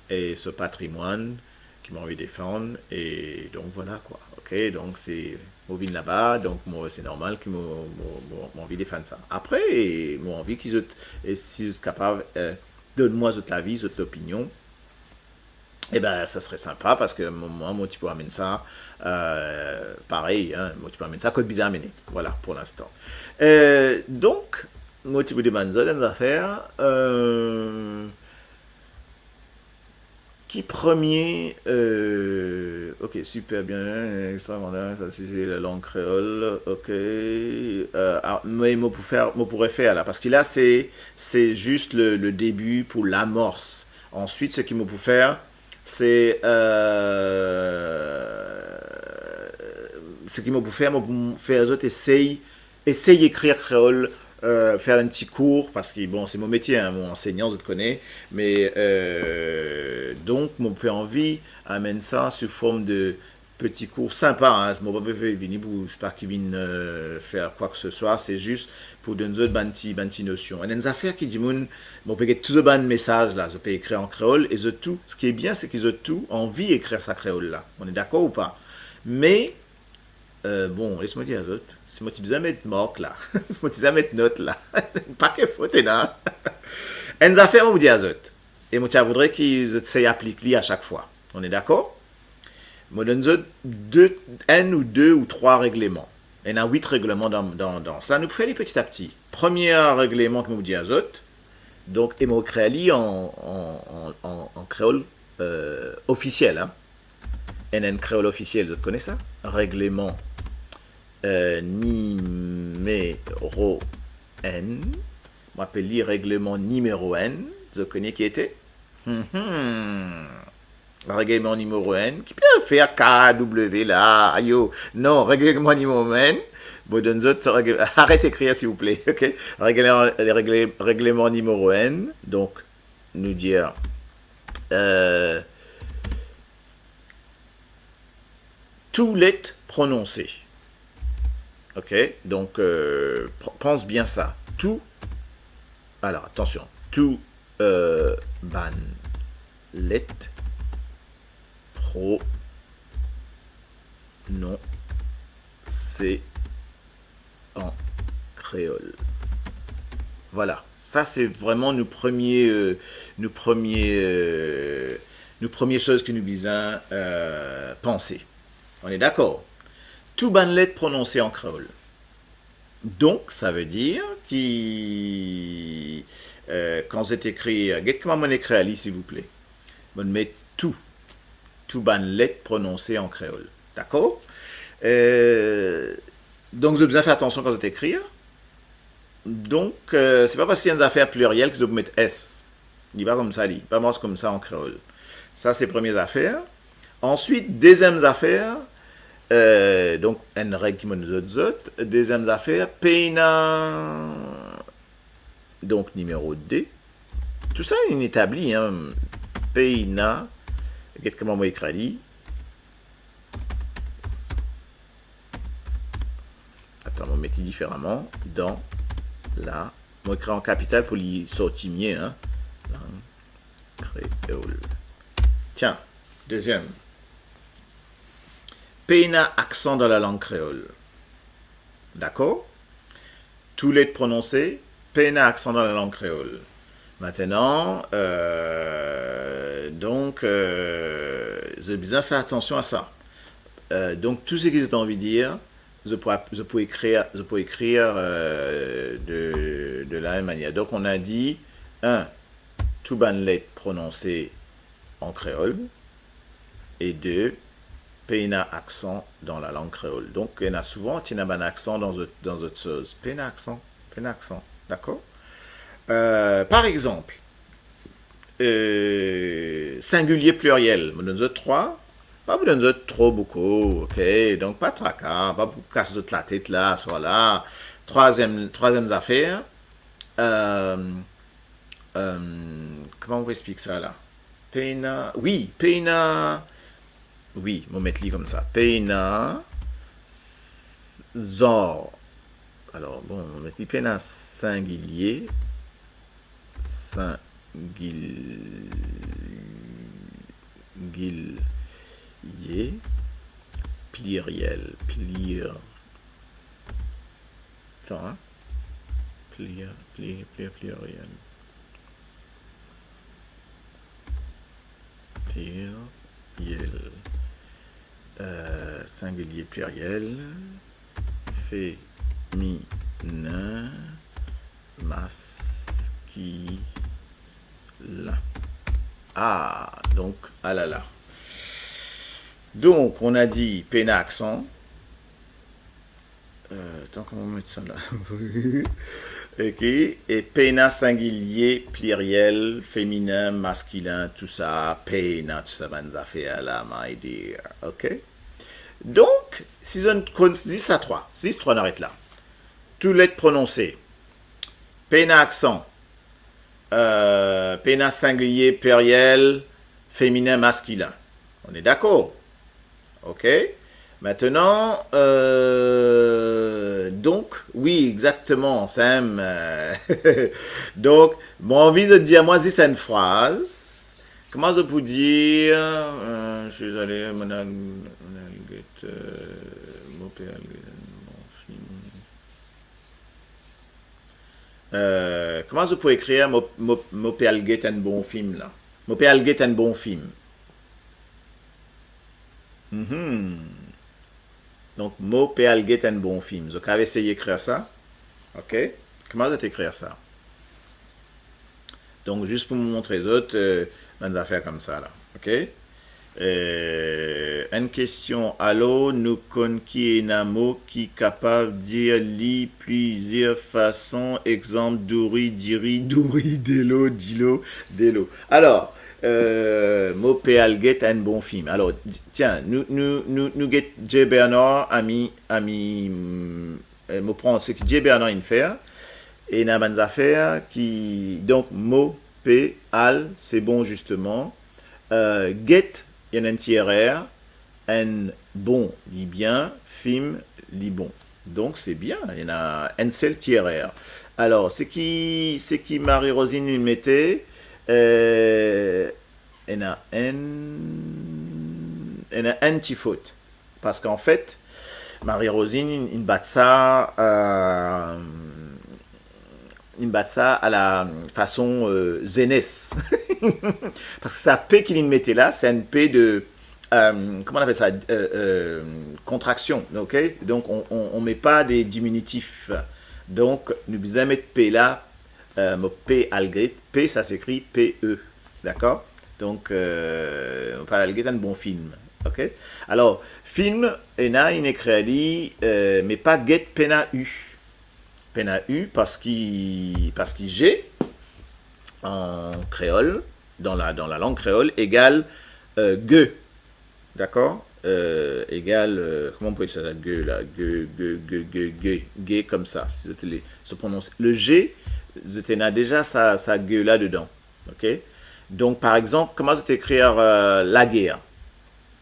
e so patrimwann ki mo anvi defann. E donk, vwala, kwa. OK, donk, se, mo vinn laba, donk, mo, se normal ki mo, mo, mo, mo anvi defann sa. Apre, mo anvi ki zot, e si zot kapav, euh, donn mwa zot lavi, zot lopinion, e ben, sa sere sinpa, parski mo, mwa, mo ti pou amenn sa, euh, parey, hein, mo ti pou amenn sa kot bizin amene. Vwala, pour l'instant. Euh, donk, mo ti pou demann zot enn zafer, euh, ki premie, euh, Ok, super bien, extraordinaire, sa se la lang kreol, ok. Euh, ah, me mo pou fer, mo pou refer la, parski la se, se zis le, le debi pou lamors. Answit, seki mo pou fer, se, euh, seki mo pou fer, mo pou fer zot esey, esey ekrir kreol, euh, fer enn ti kour, parski, bon, se mo metie, hein, mo ansegnan, zot kone, me, euh, donk, mo pe anvi amenn sa sou form de peti kour sinpa, hein. Mo pa pe vini pou, se pa ki vinn, euh, fer kwa ke se swa, se zis pou donn zot bann ti, bann ti nosion. Enn, enn zafer ki dimoun, mo pe get tou zot bann mesaz la, zot pe ekrir an kreol, e zot tou, seki bien, seki zot tou anvi ekrir sa kreol la. On est d'accord ou pas? Me, euh, bon, les mo dir zot, si mo ti bizin met mark la, si mo ti bizin met not la, pa ki fot ena. Enn zafer mo pou dir zot, e mo ti a voudre ki zot sey aplik li a sak fwa. On est d'accord? Mo donn zot de, enn ou de ou trwa regleman. Ena wit regleman dan, dan, dan sa. Nou pou fer li peti a peti. Premie regleman ki mo pou dir zot, donk, e mo ekrir li an, an, an, an, an kreol, euh, ofisiel, hein. Enn, enn kreol ofisiel, zot kone sa? Regleman, euh, nimero enn. Mo apel li regleman nimero enn. Zot kone ki ete? Hmm, hmm. Regleman nimero enn, ki pe fer K W la, ayo. Non, regleman nimero enn. Mo donn zot, regle-, aret ekrir, silvouple, ok? Regleman, regle-, regleman nimero enn. Donk, nou dir, euh, tou let prononse. Ok? Donk, euh, pr-, pans bien sa. Tou, alor, atansion, tou, euh, bann let prononse an kreol. Vwala, sa se vreman nou premie, euh, nou premie, euh, nou premie soz ki nou bizin, euh, panse. On est d'accord? Tou bann let prononse an kreol. Donk, sa ve dir ki, euh, kan zot ekrir, get kouma mo ekrir li, silvouple. Mo met tou, tou bann let prononse an kreol. Dakor? Euh, donk, zot bizin fer atansion kan zot ekrir. Donk, euh, se pa parski enn zafer pliriel ki zot pou met S. Li pa koumsa li, pa mars koumsa an kreol. Sa se premie zafer. Answit, deziem zafer, euh, donk enn reg ki mo donn zot, zot, deziem zafer, pena, donk nimero de. Tou sa inn etabli, hein, pena, get kouma mo ekrir li. Atann, mo met li diferaman. Dan la, mo ekrir an kapital pou li sorti mie, hein. Lang kreol. Tiens, deziem. Pena aksan dan lalang kreol. Dakor? Tou let prononse, pena aksan dan lalang kreol. Aster, euh, donk, euh, zot bizin fer atansion a sa. Euh, donk, tou seki zot anvi dir, zot pou ap-, zot pou ekrir, zot pou ekrir, euh, de, de la mem manier. Donk, on a dit, un, tou bann let prononse an kreol, e de, pena aksan dan lalang kreol. Donk, ena souvan, ti ena bann aksan dan zot, dan zot soz. Pena aksan, pena aksan, dakor? Euh, par exanp, euh, singilie pliriel, mo donn zot trwa, pa pou donn zot tro boukou, ok? Donk, pa traka, pa pou kas zot latet la, swar la. Trwaziem, trwaziem zafer, euh, euh, kouma mo pou explik sa la? Pena, wi, pena, wi, mo met li koumsa. Pena, s-, zanr. Alor, bon, mo met li pena singilie, singilie, pliriel, plir-, atann, hein? Plir-, plir-, plir-, pliriel. Pliriel. Euh, singilie pliriel. Feminin, maskilin. Ah, donk, alala. Donc, on a dit pena aksan. Euh, attends, comment on met ça là? Ok. Et pena singulier, pluriel, féminin, masculin, tout ça, pena, tout ça, bann zafer la, my dear. Ok? Donc, si zot konn zis sa trwa, zis trwa, nou aret la. Tou let prononse. Pena aksan. Euh, pena singulier, pluriel, féminin, masculin. On est d'accord? Ok? Maintenant, euh, donc, oui, exactement, Sam, euh, donc, mo anvi zot dir mwa zis enn fraz. Kouma zot pou dir, euh, je suis allé, mon al-, mon alget, euh, mo pe al get enn bon fim. Euh, kouma zot pou ekrir mo, mo, mo pe al get enn bon fim la? Mo pe al get enn bon fim. Mhm. Donk, mo pe al get enn bon fim. Zot kav esey ekrir sa. Ok? Kouma zot ekrir sa? Donk, zis pou mo montre zot, euh, bann zafer koumsa la. Ok? Euh, enn kestion, alor, nou konn ki ena mo ki kapav dir li plizier fason, exanp, douri, diri, douri, delo, dilo, delo. Alor, euh, mo pe al get enn bon fim. Alor, ti-, tiens, nou, nou, nou, nou get Jay Bernard, ami, ami, mm, euh, mo pran seki Jay Bernard inn fer, ena bann zafer ki, donk, mo pe al, se bon, zisteman. Euh, get, ena enn ti erer, enn bon, li bien, fim, li bon. Donk, se bien, ena enn sel ti erer. Alor, seki, seki Marie-Rosine inn mete, euh, ena enn, ena enn ti fot. Parski, anfet, Marie-Rosine inn, inn bat sa, euh, inn bat sa a la fason, euh, zenes. Parski sa pe ki li mete la, se enn pe de, euh, comment on appelle ça, euh, euh, contraction, ok? Donc, on, on, on met pas des diminutifs. Donk, nou bizin met pe la, euh, mo pe al get, pe, sa s'écrit P E, dakor? Donk, euh, mo pe al get enn bon fim, ok? Alor, fim, ena inn ekrir li, euh, me pa get, pena U. Pena U, parski, parski G, an kreol, dan la, dan la lang kreol, egal, euh, ge. Dakor? Euh, egal, euh, kouma nou pou ekrir sa, ge la? Ge, ge, ge, ge, ge, ge koumsa, si zot le, se prononse. Le G, zot ena deza sa, sa ge la dedan. Ok? Donk, par exanp, kouma zot ekrir, euh, lager?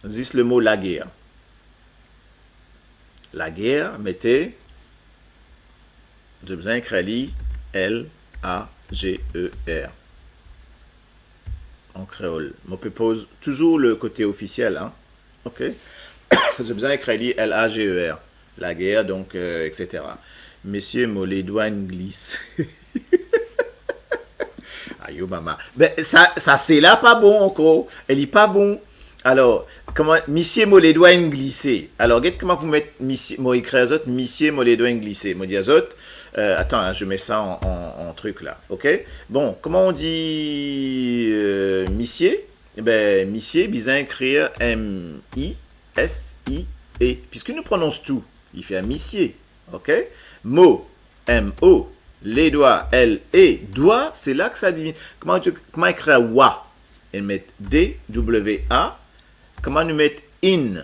Zis le mo lager. Lager, mete, zot bizin ekrir li L A G E R. An kreol. Mo pe poz touzour le kote ofisiel, hein. Ok? Zot bizin ekrir li L A G E R. Lager, donk, euh, et cetera. Misie, mo ledwa inn glise. Ayo, mama. Ben, sa, sa, se la pa bon ankor. Li pa bon. Alor, kouma, misie, mo ledwa inn glise. Alor, get kouma pou met misie, mo ekrir zot, misie, mo ledwa inn glise. Mo dir zot, euh, attends, hein, je mets ça en, en, en truc là, ok? Bon, comment on dit, euh, misie? Eben, misie bizin ekrir M I S I E. Piski nou prononse tou, li fer misie, ok? Mo, M O, ledwa, L E, dwa, se la ki sa divinn. Kouma, kouma ekrir wa? Inn met D W A. Kouma nou met inn?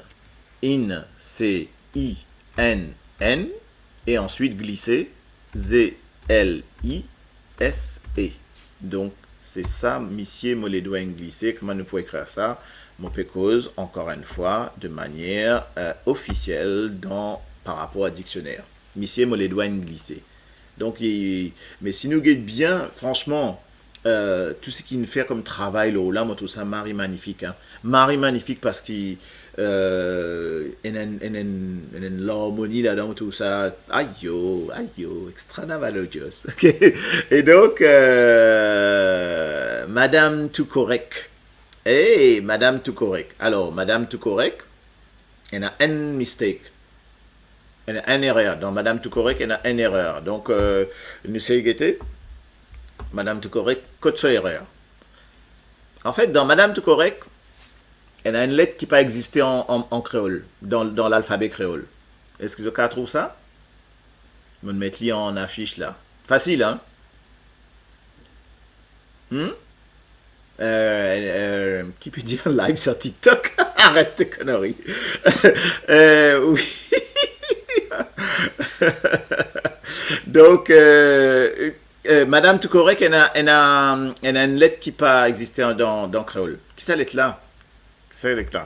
Inn, se I N N. E answit glise, Z L I S E. Donk, se sa, misie, mo ledwa inn glise, kouma nou pou ekrir sa? Mo pe koz, ankor enn fwa, de manier, euh, ofisiel dan, par rapor a diksioner. Misie, mo ledwa inn glise. Donk, e, me si nou get bien, fransman, euh, tou seki inn fer kom travay lor la, mo trouv sa mari manifik, hein. Mari manifik parski, euh, ena enn, ena enn, ena enn larmoni ladan, mo trouv sa, ayo, ayo, extravagantiose, ok? E donk, euh, Madame Tout Correct. Hey, Madame Tout Correct. Alor, Madame Tout Correct, ena enn mistake. Ena enn erer. Dan Madame Tout Correct, ena enn erer. Donk, euh, nou sey gete. Madame Tout Correct, kot so erer? Anfet, dan Madame Tout Correct, ena enn let ki pa existe an, an, an kreol, dan, dan lalfabe kreol. Eski zot kapav trouv sa? Mo met li an afis la. Fasil, hein? Hmm? Euh, euh, ki pe dir live sur TikTok? Arrête tes conneries. Euh, oui. Donc, euh, euh, Madame Tout Correct, ena, ena, ena enn let ki pa existe dan, dan kreol. Ki sa let la? Ki sa let la?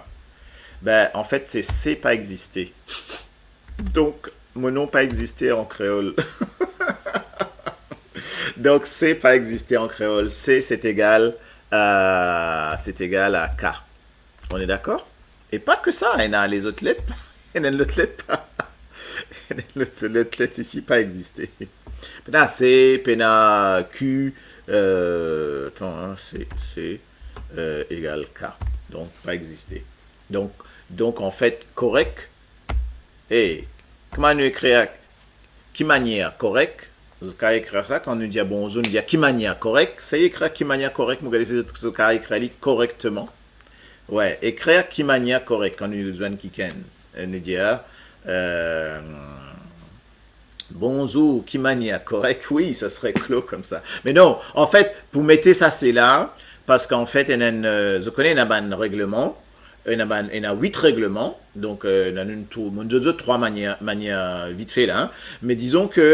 Ben, anfet, se, se pa existe. Donk, mo nom pa existe an kreol. Donk, se pa existe an kreol. Se, c'est égal, euh, c'est égal à K. On est d'accord? E pa ke sa, ena lezot let, ena lot let pa. Ena lot, lot let isi pa existe. Pena C, pena Q, euh, attends, hein, c'est, c'est, euh, égal K. Donc, pa existe. Donc, donc, en fait, correct, e, kouma nou ekrir, ki manier korek? Zot kapav ekrir sa, kan nou dir bonzour, nou dir ki manier korek. Sey ekrir ki manier korek, mo gade si zot, zot kapav ekrir li korekteman. Wi, ekrir ki manier korek, kan nou zwenn kikenn, euh, nou dir, euh, bonzour, ki manier korek? Wi, sa sere klo koumsa. Me non, anfet, pou mete sa, se la, parski anfet, ena enn, euh, zot kone, ena bann regleman, ena bann, ena wit regleman, donk, euh, ena nou tou, mo donn zot trwa manier, manier vitfe la, hein. Me dizon ke,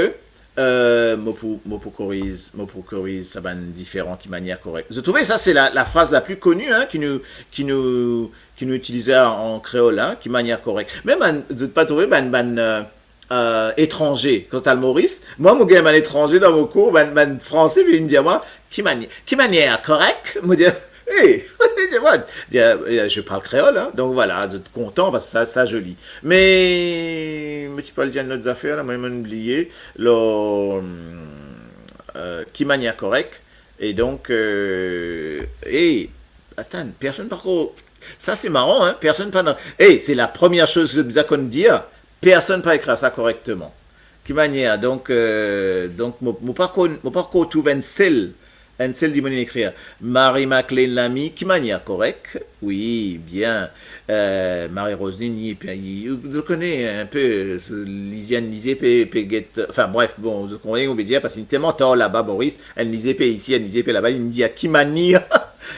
euh, mo pou, mo pou koriz, mo pou koriz sa bann diferan ki manier korek. Zot trouve sa, se la, la fraz la pli koni, hein, ki nou, ki nou, ki nou itilize an kreol, hein, ki manier korek. Mem bann, zot pa trouve bann, bann, euh, euh, etranze, kan zot al Moris, mwa, mo gagn bann etranze dan mo kour, bann, bann Franse, vinn dir mwa, ki manier, ki manier korek? Mo dir, hey, mo dir, what? Dir, euh, je parle créole, hein. Donk, vwala, zot kontan, parski sa, sa zoli. Me, mo ti pou al dir enn lot zafer la, mwa, mo'nn bliye, lor, euh, ki manier korek. E donk, euh, e, atann, personn pa ko-, sa se maran, hein, personn pa, e, se la premie soz ki zot bizin konn dir, personn pa ekrir sa korekteman. Ki manier, donk, euh, donk, mo, mo pa konn, mo pa ko trouv enn sel, enn sel dimoun inn ekrir. Marie Maclean Lamy, ki manier korek? Wi, bien. Euh, Marie Roseline, li pe, li, zot kone inpe, euh, lizie, enn lizie pe, pe get, anfin, bref, bon, zot konpran ki mo pe dir, parski li telman tar laba, Moris, enn lizie pe isi, enn lizie pe laba, li dir ki manier,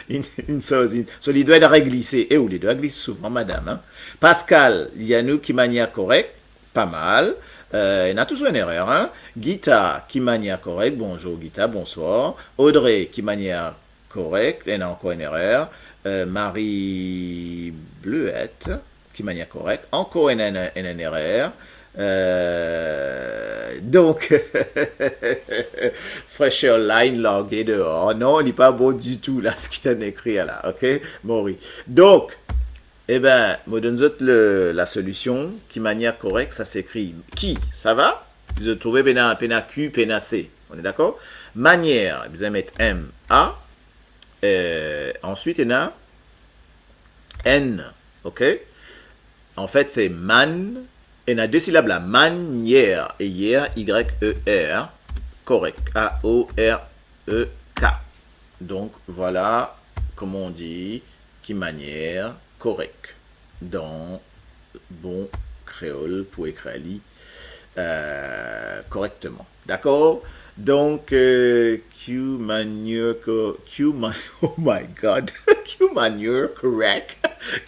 enn, enn soz, enn, so li dwa reglise, e ou li dwa glis souvan, madam, hein. Pascal, li dir nou ki manier korek, pa mal, euh, ena touzour enn erer, hein. Gita, ki manier korek, bonzour Gita, bonswar. Audrey, ki manier korek, ena ankor enn erer. Euh, Marie Bleuette, ki manier korek, ankor ena, ena, ena enn erer. Euh, donk, Fresher Line large deor. Non, li pa bon ditou la, seki to'nn ekrir la, ok, Mori. Donk, e ben, mo donn zot le, la solision, ki manier korek sa se ekri ki, sa va? Zot trouve pena, pena Q, pena C. On est d'accord? Manier, bizin met M, A, euh, answit ena N, ok? Anfet, se man, ena de silab la, manier, e yer, Y E R, korek, A O R E K. Donk, vwala kouma on dir ki manier korek dan bon kreol pou ekrir li, euh, korekteman. Dakor? Donk, euh, ki manier ko-, ki ma-, oh my God, ki manier korek,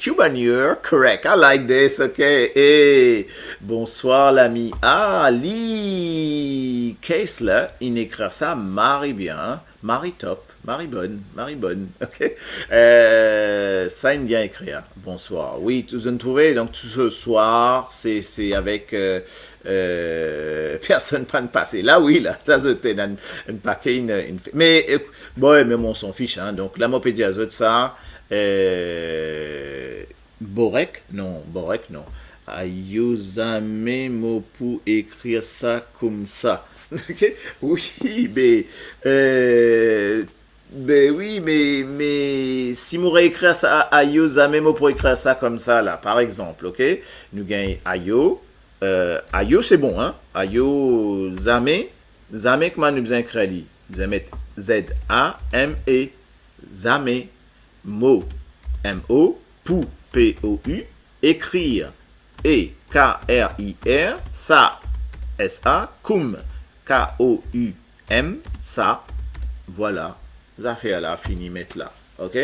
ki manier korek. I like this, ok. E, bonswar, lami. Ah, li, Kessler, inn ekrir sa mari bien, mari top. Mari bonn, mari bonn, ok? Euh, sa inn bien ekrir, bonswar. Wi, tou, zot inn trouve, donk, tou se swar, se, se avek, euh, euh, personn pa'nn pase. La, wi, la, la, zot ena enn, enn pake, inn, inn fe-, me, euh, bon, me mo s'en fiche, hein, donk, la, mo pe dir zot sa, euh, Borek? Non, borek, non. Ayo, zame mo pou ekrir sa koumsa. Ok? Wi, be, euh, be wi, me, me si mo reekrir sa, ayo, zame mo pou ekrir sa koumsa la, par exanp, ok? Nou gagn ayo, euh, ayo, se bon, hein? Ayo, zame, zame, kouma nou bizin ekrir li? Bizin met Z A M E. Zame. Mo. M O. pou, P O U, ekrir, E K R I R, sa, S A, koum, K O U M, sa. Vwala, zafer la fini met la, ok?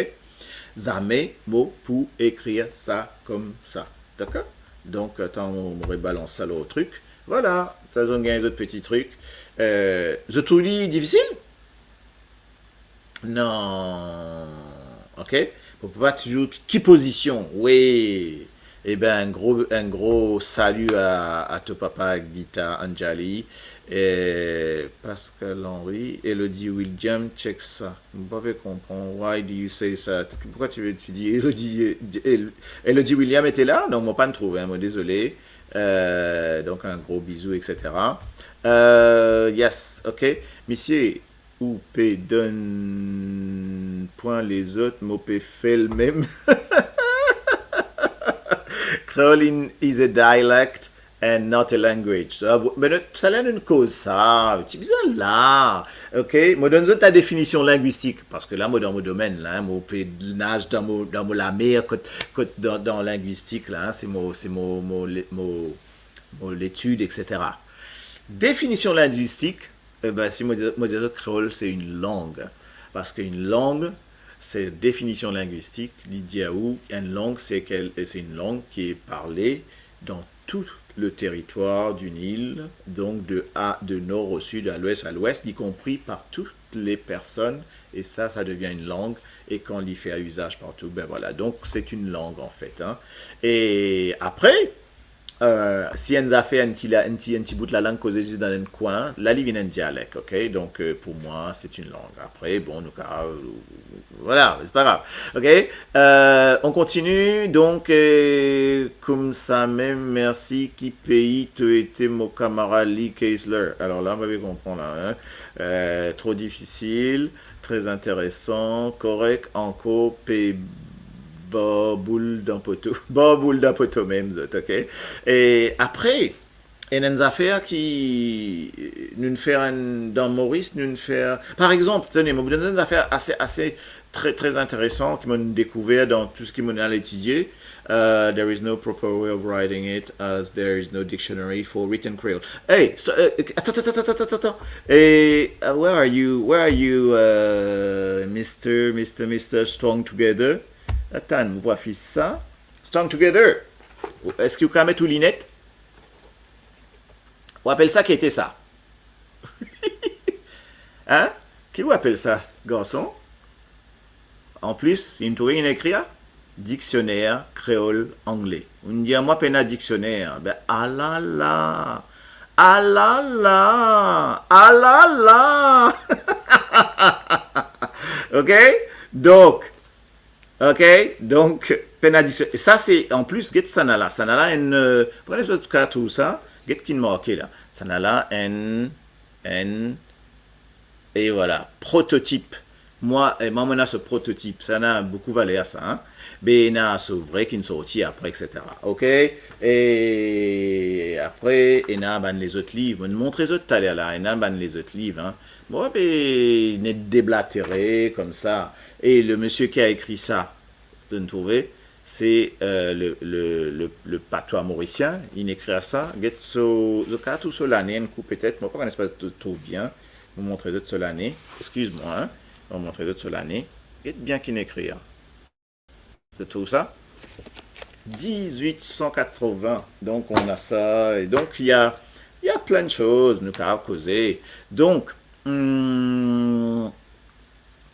Zame mo pou ekrir sa koumsa, dakor? Donk, atan mo, mo rebalans sa lor trik. Vwala, sa zot gagn zot peti trik. Eh, zot trouv li difisil? Non. Ok? Mo pe pa touzour ki, ki pozision. Wi. Eben, enn gro, enn gro sali a, a to papa Gita Anjali, eh, Pascal Henry, Elodie William, check sa. Mo pa pe konpran. Why do you say that? Pourkoi ti, ti dir Elodie, El-, Elodie William ete la? Non, mo pa'nn trouv, hein, mo dezole. Eh, donk, enn gro bizou, et cetera. Eh, yes, ok. Misie, ou pe donn pwin lezot, mo pe fel mem. Creole in, is a dialect and not a language. So, ah, bon, me, sa la nou koz sa, ti bizin la, ok? Mo donn zot la definision lingwistik, parski la, mo dan mo domenn la, hein, mo pe naz dan mo, dan mo lamer, kot, kot dan, dan lingwistik la, hein, se mo, se mo, mo, le-, mo, mo letid, et cetera. Definision lingwistik, eh ben, si mo dir, mo dir zot kreol, se enn lang. Parski enn lang, se definision lingwistik, li dir ou, enn lang, se kel-, se enn lang ki est parlée dans tout le territoire d'une île, donc de, à, de nord au sud, à l'ouest, à l'ouest, y compris par toutes les personnes, et ça, ça devient une langue, et quand on y fait usage partout, ben voilà, donc c'est une langue en fait, hein. Et après, euh, si enn zafer, enn ti la-, enn ti, enn ti bout lalang koze zis dan enn kwin, la li vinn enn dialek, ok? Donc, euh, pour moi, c'est une langue. Après, bon, nou ka, euh, Voilà, c'est pas grave. Ok? Euh, on continue. Donc, euh, koumsa mem, mersi. Ki pei to ete, mo kamarad Lee Keisler? Alors là, mo pa pe konpran la, hein. Euh, trop difficile, très intéressant, korek, ankor pe barboul dan poto. Barboul dan poto mem, zot, ok? E apre, ena enn zafer ki, eh, nou'nn fer enn, dan Moris, nou'nn fer, par exanp, tene, mo pou donn enn zafer ase, ase tre, tre interesan ki mo'nn dekouver dan tou seki mo'nn al etidie. Uh, there is no proper way of writing it, as there is no dictionary for written Creole. Hey, so, uh, attends, attends, attends, attends, attends. Hey, uh, where are you, where are you, uh, Mister, Mister, Mister Strong Together? Atann, mo pou afis sa. Strong Together. Eski ou kapav met ou linet? Ou apel sa ki ete sa? Hein? Ki ou apel sa, garson? An plis, inn trouve inn ekrir, diksioner kreol angle. Ou'nn dir mwa pena diksioner. Be, alala! Alala! Alala! Ok? Donk, Ok, donk, pena diksioner. Sa se, an plis, get sannla. Sannla enn, euh, pran lespas tou ka trouv sa. Get ki marke la. Sannla enn, enn, e vwala, prototip. Mwa, e mwa, mo ena so prototip. Sa ena boukou valer sa, hein. Be ena so vre ki'nn sorti apre, et cetera. Ok? E apre, ena bann lezot liv. Mo'nn montre zot taler la, ena bann lezot liv, hein. Mo pa pe net deblatere koumsa. E le misie ki a ekri sa, zot trouve, se, euh, le, le, le, le patwa morisien, inn ekrir sa. Get so, zot kapav trouv so lane enn kou petet, mo pa kone si pa zot trouv bien. Mo montre zot so lane. Eskiz mwa, hein. Mo montre zot so lane. Get bien ki'nn ekrir. Zot trouv sa? Dix-huit cent quatre-vingts. Donc, on a ça. Et donc, il y a, il y a plein de choses, nou kapav koze. Donc, hmm,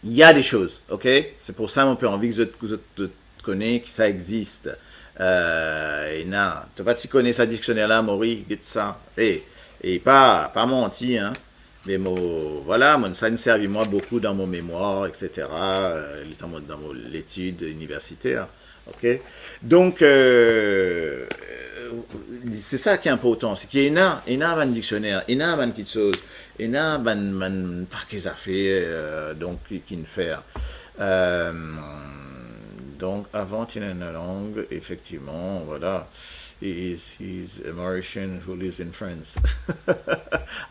il y a des choses, ok? C'est pour ça, mo pe anvi ki zot, ki zot, zot kone ki sa existe. Euh, ena, to pa ti kone sa diksioner la, Mori, get sa. E, e pa, pa manti, hein. Me mo, vwala, mo, sa inn servi mwa boukou dan mo memwar, et cetera, euh, dan mo, dan mo letid iniversiter, ok? Donk, euh, se sa ki inportan, se ki ena, ena bann diksioner, ena bann kitsoz, ena bann, bann pake zafer, euh, donk, ki, ki'nn fer. Euh, donk, avan ti ena lang, efektivman, vwala. He is, he's a Mauritian who lives in France.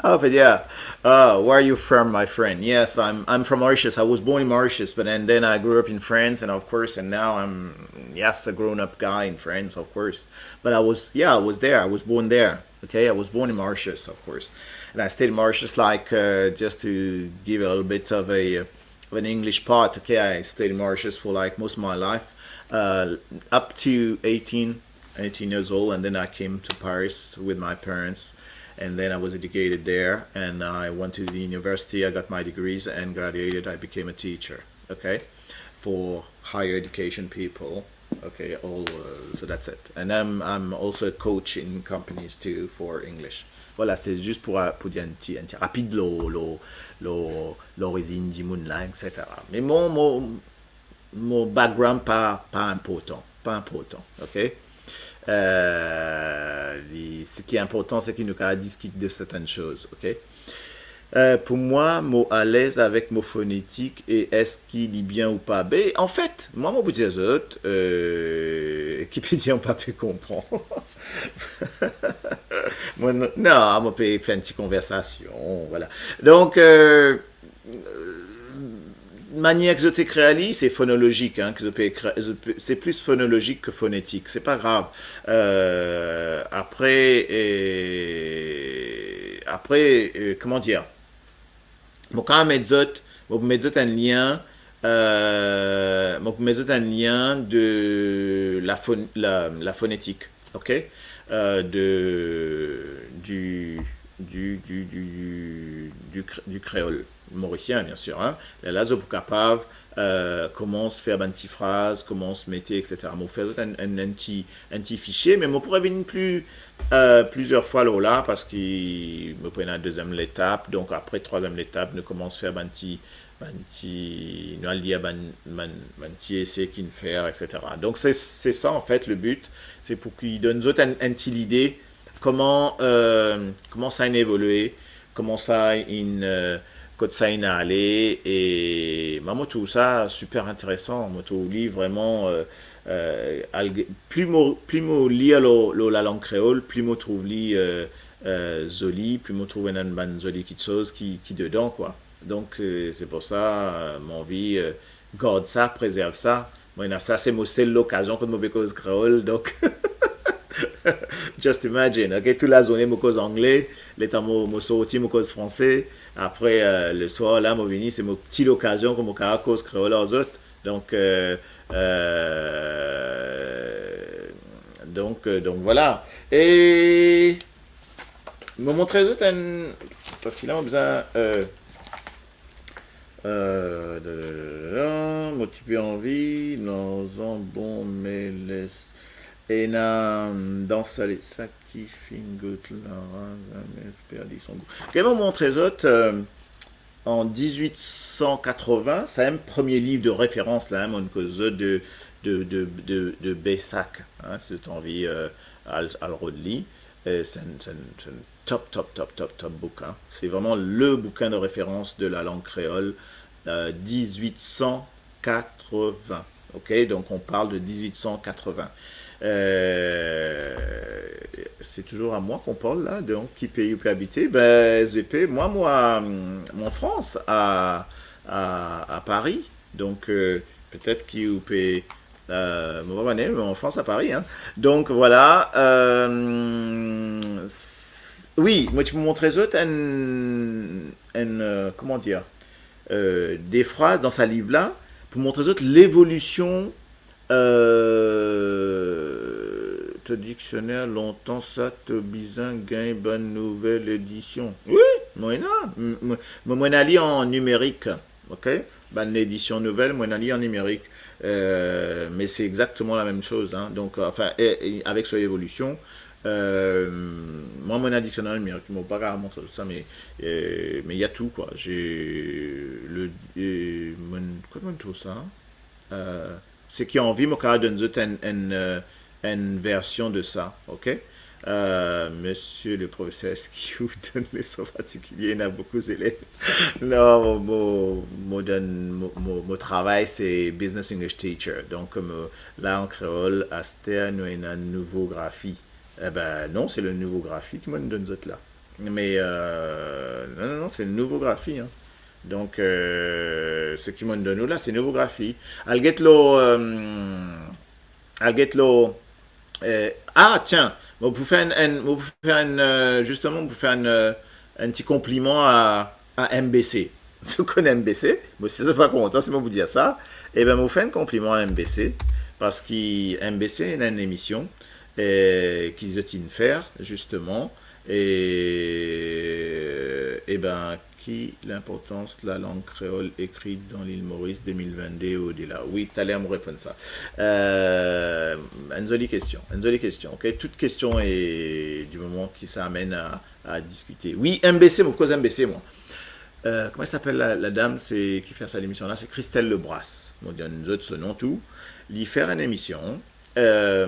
Oh, but yeah. Uh, where are you from, my friend? Yes, I'm, I'm from Mauritius. I was born in Mauritius, but and then I grew up in France, and of course, and now I'm, yes, a grown-up guy in France, of course. But I was, yeah, I was there. I was born there. Okay, I was born in Mauritius, of course, and I stayed in Mauritius, like, uh, just to give a little bit of a of an English part. Okay, I stayed in Mauritius for, like, most of my life, uh, up to eighteen, eighteen years old, and then I came to Paris with my parents, and then I was educated there, and I went to the university. I got my degrees and graduated. I became a teacher. Okay, for higher education people. Okay, all, uh, so that's it. And I'm I'm also a coach in companies too for English. Voilà, se zis pou, pou dir enn ti, enn ti rapid lor, lor, lor lorizinn dimoun la, et cetera. Me mo, mo, mo background pa, pa inportan, pa inportan, ok? Euh, li, seki inportan, seki nou kapav diskit de sertenn soz, ok? Euh, pou mwa, mo alez avek mo fonetik e eski li bien ou pa. Be, anfet, mwa, mo pou dir zot, euh, ki pe dir mo pa pe konpran. Mo, non, non, mo pe fer enn ti konversasion, voilà. Donk, euh, manier ki zot ekrir li, se fonolozik, hein, ki zot pe ekrir, zot pe, se plis fonolozik ki fonetik, se pa grav. Euh, apre, euh, apre, euh, kouma dir? Mo kapav met zot, mo pou met zot enn lien, euh, mo pou met zot enn lien de la fon-, la, la fonetik, ok? Euh, de, du, du, du, du, du, du kré-, du kreol morisien, bien sûr, hein. Lerla zot pou kapav, euh, koumans fer bann ti fraz, koumans mete, et cetera. Mo fer zot enn, enn, enn ti, enn ti fisie, me mo pou revinn pli, euh, plizier fwa lor la, parski mo pou ena deziem letap, donk apre trwaziem letap, nou koumans fer bann ti, bann ti, nou al lir bann, bann, bann ti ese ki'nn fer, et cetera. Donk se, se sa, anfet, le but, se pou ki donn zot enn, enn ti lide kouma, euh, kouma sa inn evolue, kouma sa inn, euh, kot sa inn ale, e mwa, mo trouv sa siper interesan. Mo trouv li vreman, euh, euh, al-, pli mo, pli mo lir lor, lor lalang kreol, pli mo trouv li, euh, euh, zoli, pli mo trouv ena bann zoli kiksoz ki, ki dedan, kwa. Donk, euh, se pou sa, euh, mo anvi, euh, gard sa, prezerv sa. Mo ena sa, se mo sel lokazion kot mo pe koz kreol, donk just imagine, ok? Tou lazourne mo koz angle, letan mo, mo sorti, mo koz franse, apre, euh, leswar la, mo vini, se mo ti lokazion kot mo kapav koz kreol ar zot. Donk, euh, euh, donk, euh, donk, voilà. E mo montre zot enn, parski la, mo bizin, euh, Euh, da, da, da, da, da, mo ti pe anvi, larzan bon, me les, ena, dan sa, sa ki finn gout larzan, zame perdi son gou. Ok, mo montre zot, euh, an dizwit san katrovin, sa mem premie liv de referans la, hein, mo koz zot de, de, de, de, de Bessac, hein, si zot anvi, euh, al, al rod li. Euh, se enn, se enn, se enn top, top, top, top, top boukin. Se vreman le boukin de referans de lalang kreol, euh, dizwit san katrovin. Ok, donk on parl de dizwit san katrovin. Euh, se touzour a mwa ki ou parl la, donk ki pei ou pe abite? Be, S V P, mwa, mwa, mwa an Frans, a, a, a Pari. Donk, euh, petet ki ou pe, euh, mo pa kone, me an Frans, a Pari, hein. Donk, voilà, euh, s-, wi, mo ti pou montre zot enn, enn, euh, kouma dir, euh, de fraz dan sa liv la, pou montre zot levolision, euh, to diksioner, lontan sa, to bizin gagn bann nouvel edision. Wi, mo ena, m-, m-, mo, mo ena li an nimerik. Ok? Bann edision nouvel, mo ena li an nimerik. Euh, me se exakteman lamem soz, hein. Donk, euh, anfin, e, e, avek so evolision, euh, mwa, mo ena diksioner nimerik, mo pa kapav montre sa, me, euh, me ena tou, kwa. J'ai le, euh, mo, kot mo trouv sa, hein? Euh, seki anvi, mo kapav donn zot enn, enn, euh, enn version de sa, ok? Euh, monsieur le professeur, est-ce que vous donnez leson particulier? Ena boukou zelev. Non, mo, mo, mo donn, mo, mo, mo travay, se business English teacher. Donk, mo, la, an kreol, aster, nou ena nouvo grafi. Eh ben non, se le nouvo grafi ki mo'nn donn zot la. Me, euh, non, non, non, se nouvo grafi, hein. Donk, euh, seki mo'nn donn ou la, se nouvo grafi. Al get lor, euh, al get lor, euh, ah, tiens, mo pou fer enn, enn, mo pou fer enn, euh, zisteman, mo pou fer enn, euh, enn ti konpliman a, a M B C. Si ou konn M B C, mo si zot pa kontan si mo pou dir sa, e ben, mo fer enn konpliman a M B C, parski M B C ena enn emision, eh, ki zot inn fer, zisteman, e, e ben, ki linportans lalang kreol ekri dan Lil Moris, de mil vennde e odela. Wi, taler mo reponn sa. Eh, enn zoli kestion, enn zoli kestion, ok? Tout kestion e di moman ki sa amenn a, a diskite. Wi, M B C, mo koz M B C, mwa. Eh, kouma li apel la, ladam, se, ki fer sa lemision la? Se Christelle Lebras. Mo dir zot so nom tou. Li fer enn emision, euh,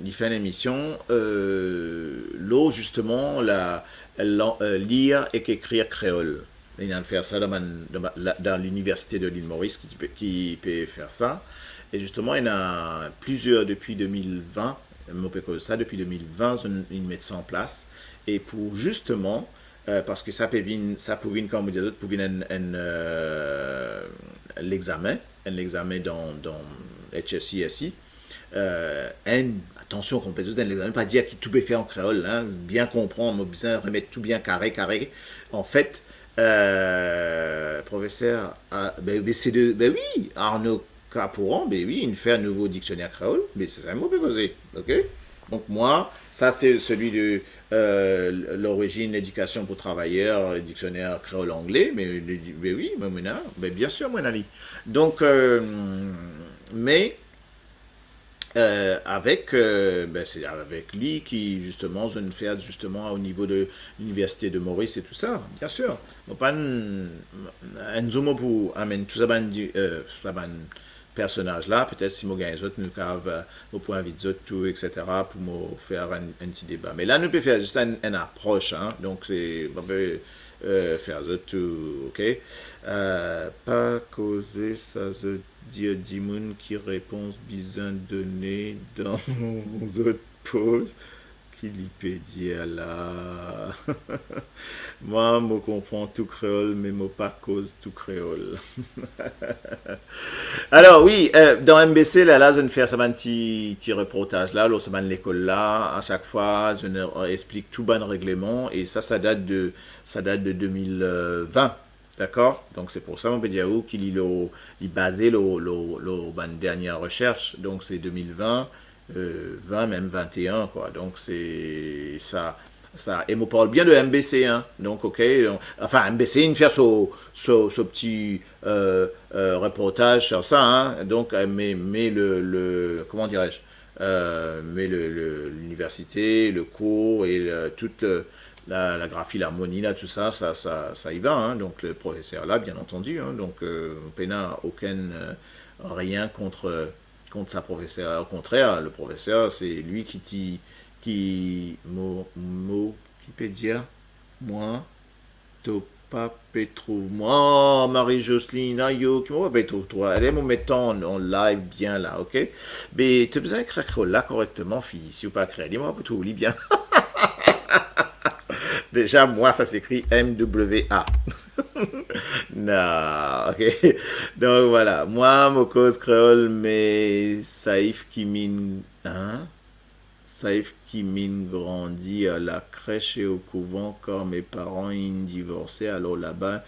li fer enn emision, euh, lor zisteman la, la, euh, lir ek ekrir kreol. Li inn fer sa dan bann, dan bann, la, dan Liniversite de Lil Moris ki ti pe, ki pe fer sa. E zisteman, ena plizier depi de mil vin, mo pe koz sa, depi de mil vin, zot inn met sa an plas. E pou zisteman, euh, parski sa pe vinn, sa pou vinn, kouma mo dir zot, pou vinn enn, enn, euh, lexamen, enn lexamen dan, dan H S C S I. Euh, enn, atansion, kan mo pe dir enn lexamen, pa dir ki tou pe fer an kreol, hein, bien konpran, mo bizin remet tou bien kare, kare. Anfet, euh, profeser, ah, ben, ben, se de, ben wi, Arnaud Capouran, ben wi, inn fer nouvo diksioner kreol, me se sa mo pe koze, ok? Donk mwa, sa se selwi de, euh, L'origine, l'éducation pour travailleurs, diksioner kreol angle, me, me wi, me, mo ena, ben, bien sir, mo ena li. Donk, euh, me, euh, avek, euh, ben, se avek li ki, zisteman, zot inn fer, zisteman, o nivo de Liniversite de Moris e tou sa, bien sir. Mo pa enn, enn zour mo pou amenn tou sa bann di-, euh, sa bann personaz la, petet si mo gagn zot, nou kav, euh, mo pou invit zot tou, et cetera, pou mo fer enn, enn ti deba. Me la, nou pe fer zis enn, enn apros, hein. Donk, se, mo pe, euh, fer zot tou, ok? Euh, pa koze sa zot dir dimoun ki repons bizin done dan zot poz. Ki li pe dir la? Mwa, mo konpran tou kreol, me mo pa koz tou kreol. Alor, wi, euh, dan M B C, la, la, zot inn fer sa bann ti, ti reportaz la, lor sa bann lekol la, a sak fwa, zot inn, euh, explik tou bann regleman, e sa, sa dat de, sa dat de de mil vin. Dakor? Donk, se pou sa mo pe dir ou ki li lor, li baze lor, lor, lor bann dernie resers. Donk, se de mil vin, euh, vin, mem vin e enn, kwa. Donk, se sa, sa. E mo parl bien de M B C, hein. Donk, ok, donk, anfin, M B C inn fer so, so, so ti, euh, euh, reportaz sir sa, hein. Donk, euh, me, me le, le, comment dirais-je, euh, me le, le, liniversite, le kour e le, tout le, la, la grafi, larmoni, la, tou sa, sa, sa, sa i va, hein. Donk, le profeser la, bien antandi, hein, donk, euh, pena okenn, euh, rien kont, kont sa profeser. Okontrer, le profeser, se li ki ti, ki mo, mo, ki pe dir, mwa, to pa pe trouv mwa. Oh, Marie-Jocelyne, ayo, ki mo pa pe trouv twa? Ale, mo met twa an, an live bien la, ok? Be, to bizin ekrir kreol la korekteman, fi. Si ou pa ekrir li, mo pa pou trouv li bien. Deza, mwa, sa se ekri M W A. Non, ok. Donk, vwala. Mwa, mo koz kreol, me saif ki minn, hein? Saif ki minn grandi a lakres e o kouvan, kar me paran inn divorse, alor laba,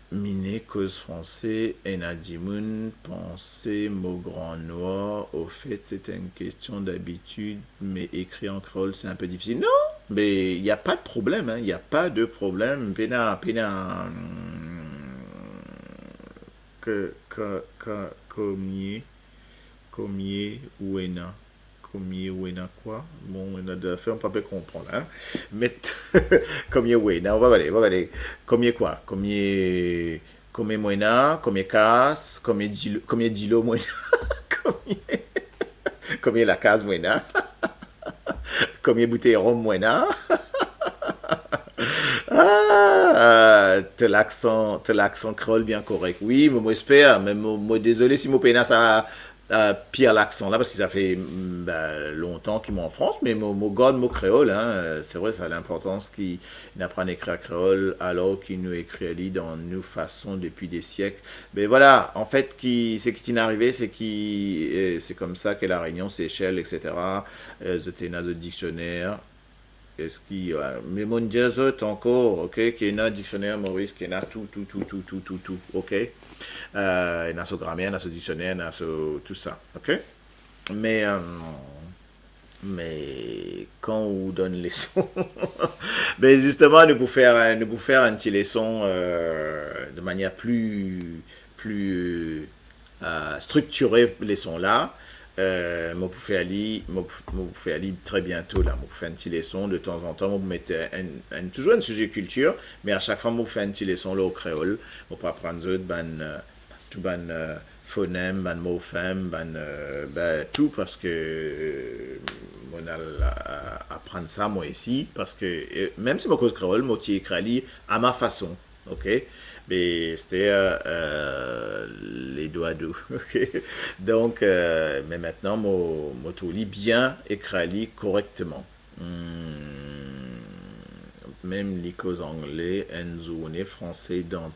minn koz franse, ena dimoun panse mo gran nwar. Ofet, se enn kestion dabitid, me ekrir an kreol, se inpe difisil. Non, me y a pas de problème, hein, y a pas de problème. Pena, pena, hmm, ke, ke, ke, komie, komie ou ena. Komie ou ena kwa? Bon, ena de zafer, mo pa pe konpran, hein. Met komie ou ena, on va regarder, on va regarder. Komie kwa? Komie, komie mo ena, komie kas, komie dilo, komie dilo mo ena, komie, komie lakaz mo ena, komie boutey rom mo ena. Ah, ah, to laksan, to laksan kreol bien korek. Wi, mo, mo esper, me mo, mo dezole si mo pena sa Euh, pir laksan la, parski sa fer, mm, ben, lontan ki mo an Frans, me mo, mo gard mo kreol, hein, euh, se vre, sa linportans ki nou aprann ekrir kreol, alor ki nou ekrir li dan nou fason depi de siek. Me vwala, anfet, ki, seki ti arive, se ki, euh, se koumsa ki La Réunion, Seychelles, et cetera, euh, zot ena zot diksioner, eski, euh, me mo dir zot ankor, ok, ki ena diksioner Moris, ki ena tou, tou, tou, ok? Euh, ena so gramer, ena so diksioner, ena so tou sa, ok? Me, euh, me kan ou donn leson, ben, zisteman, nou pou fer, nou pou fer enn ti leson, euh, de manier pli, pli, euh, striktire leson la. Euh, mo pou fer li, mo, mo pou fer li tre biento la. Mo pou fer enn ti leson de tanzantan. Mo pou met enn, enn, touzour enn size kiltir, me a sak fwa mo pou fer enn ti leson lor kreol. Mo pou aprann zot bann, euh, tou bann, euh, fonem, bann morfem, bann, euh, ben, tou, parski, euh, mo al, euh, aprann sa, mwa osi, parski, euh, mem si mo koz kreol, mo ti ekrir li a ma fason. Ok? Me se te, euh, euh, les doigts doux. Ok? Donk, euh, me mintnan, mo, mo trouv li bien, ekrir li korekteman. Hmm. Mem li koz angle, enn zourne franse dan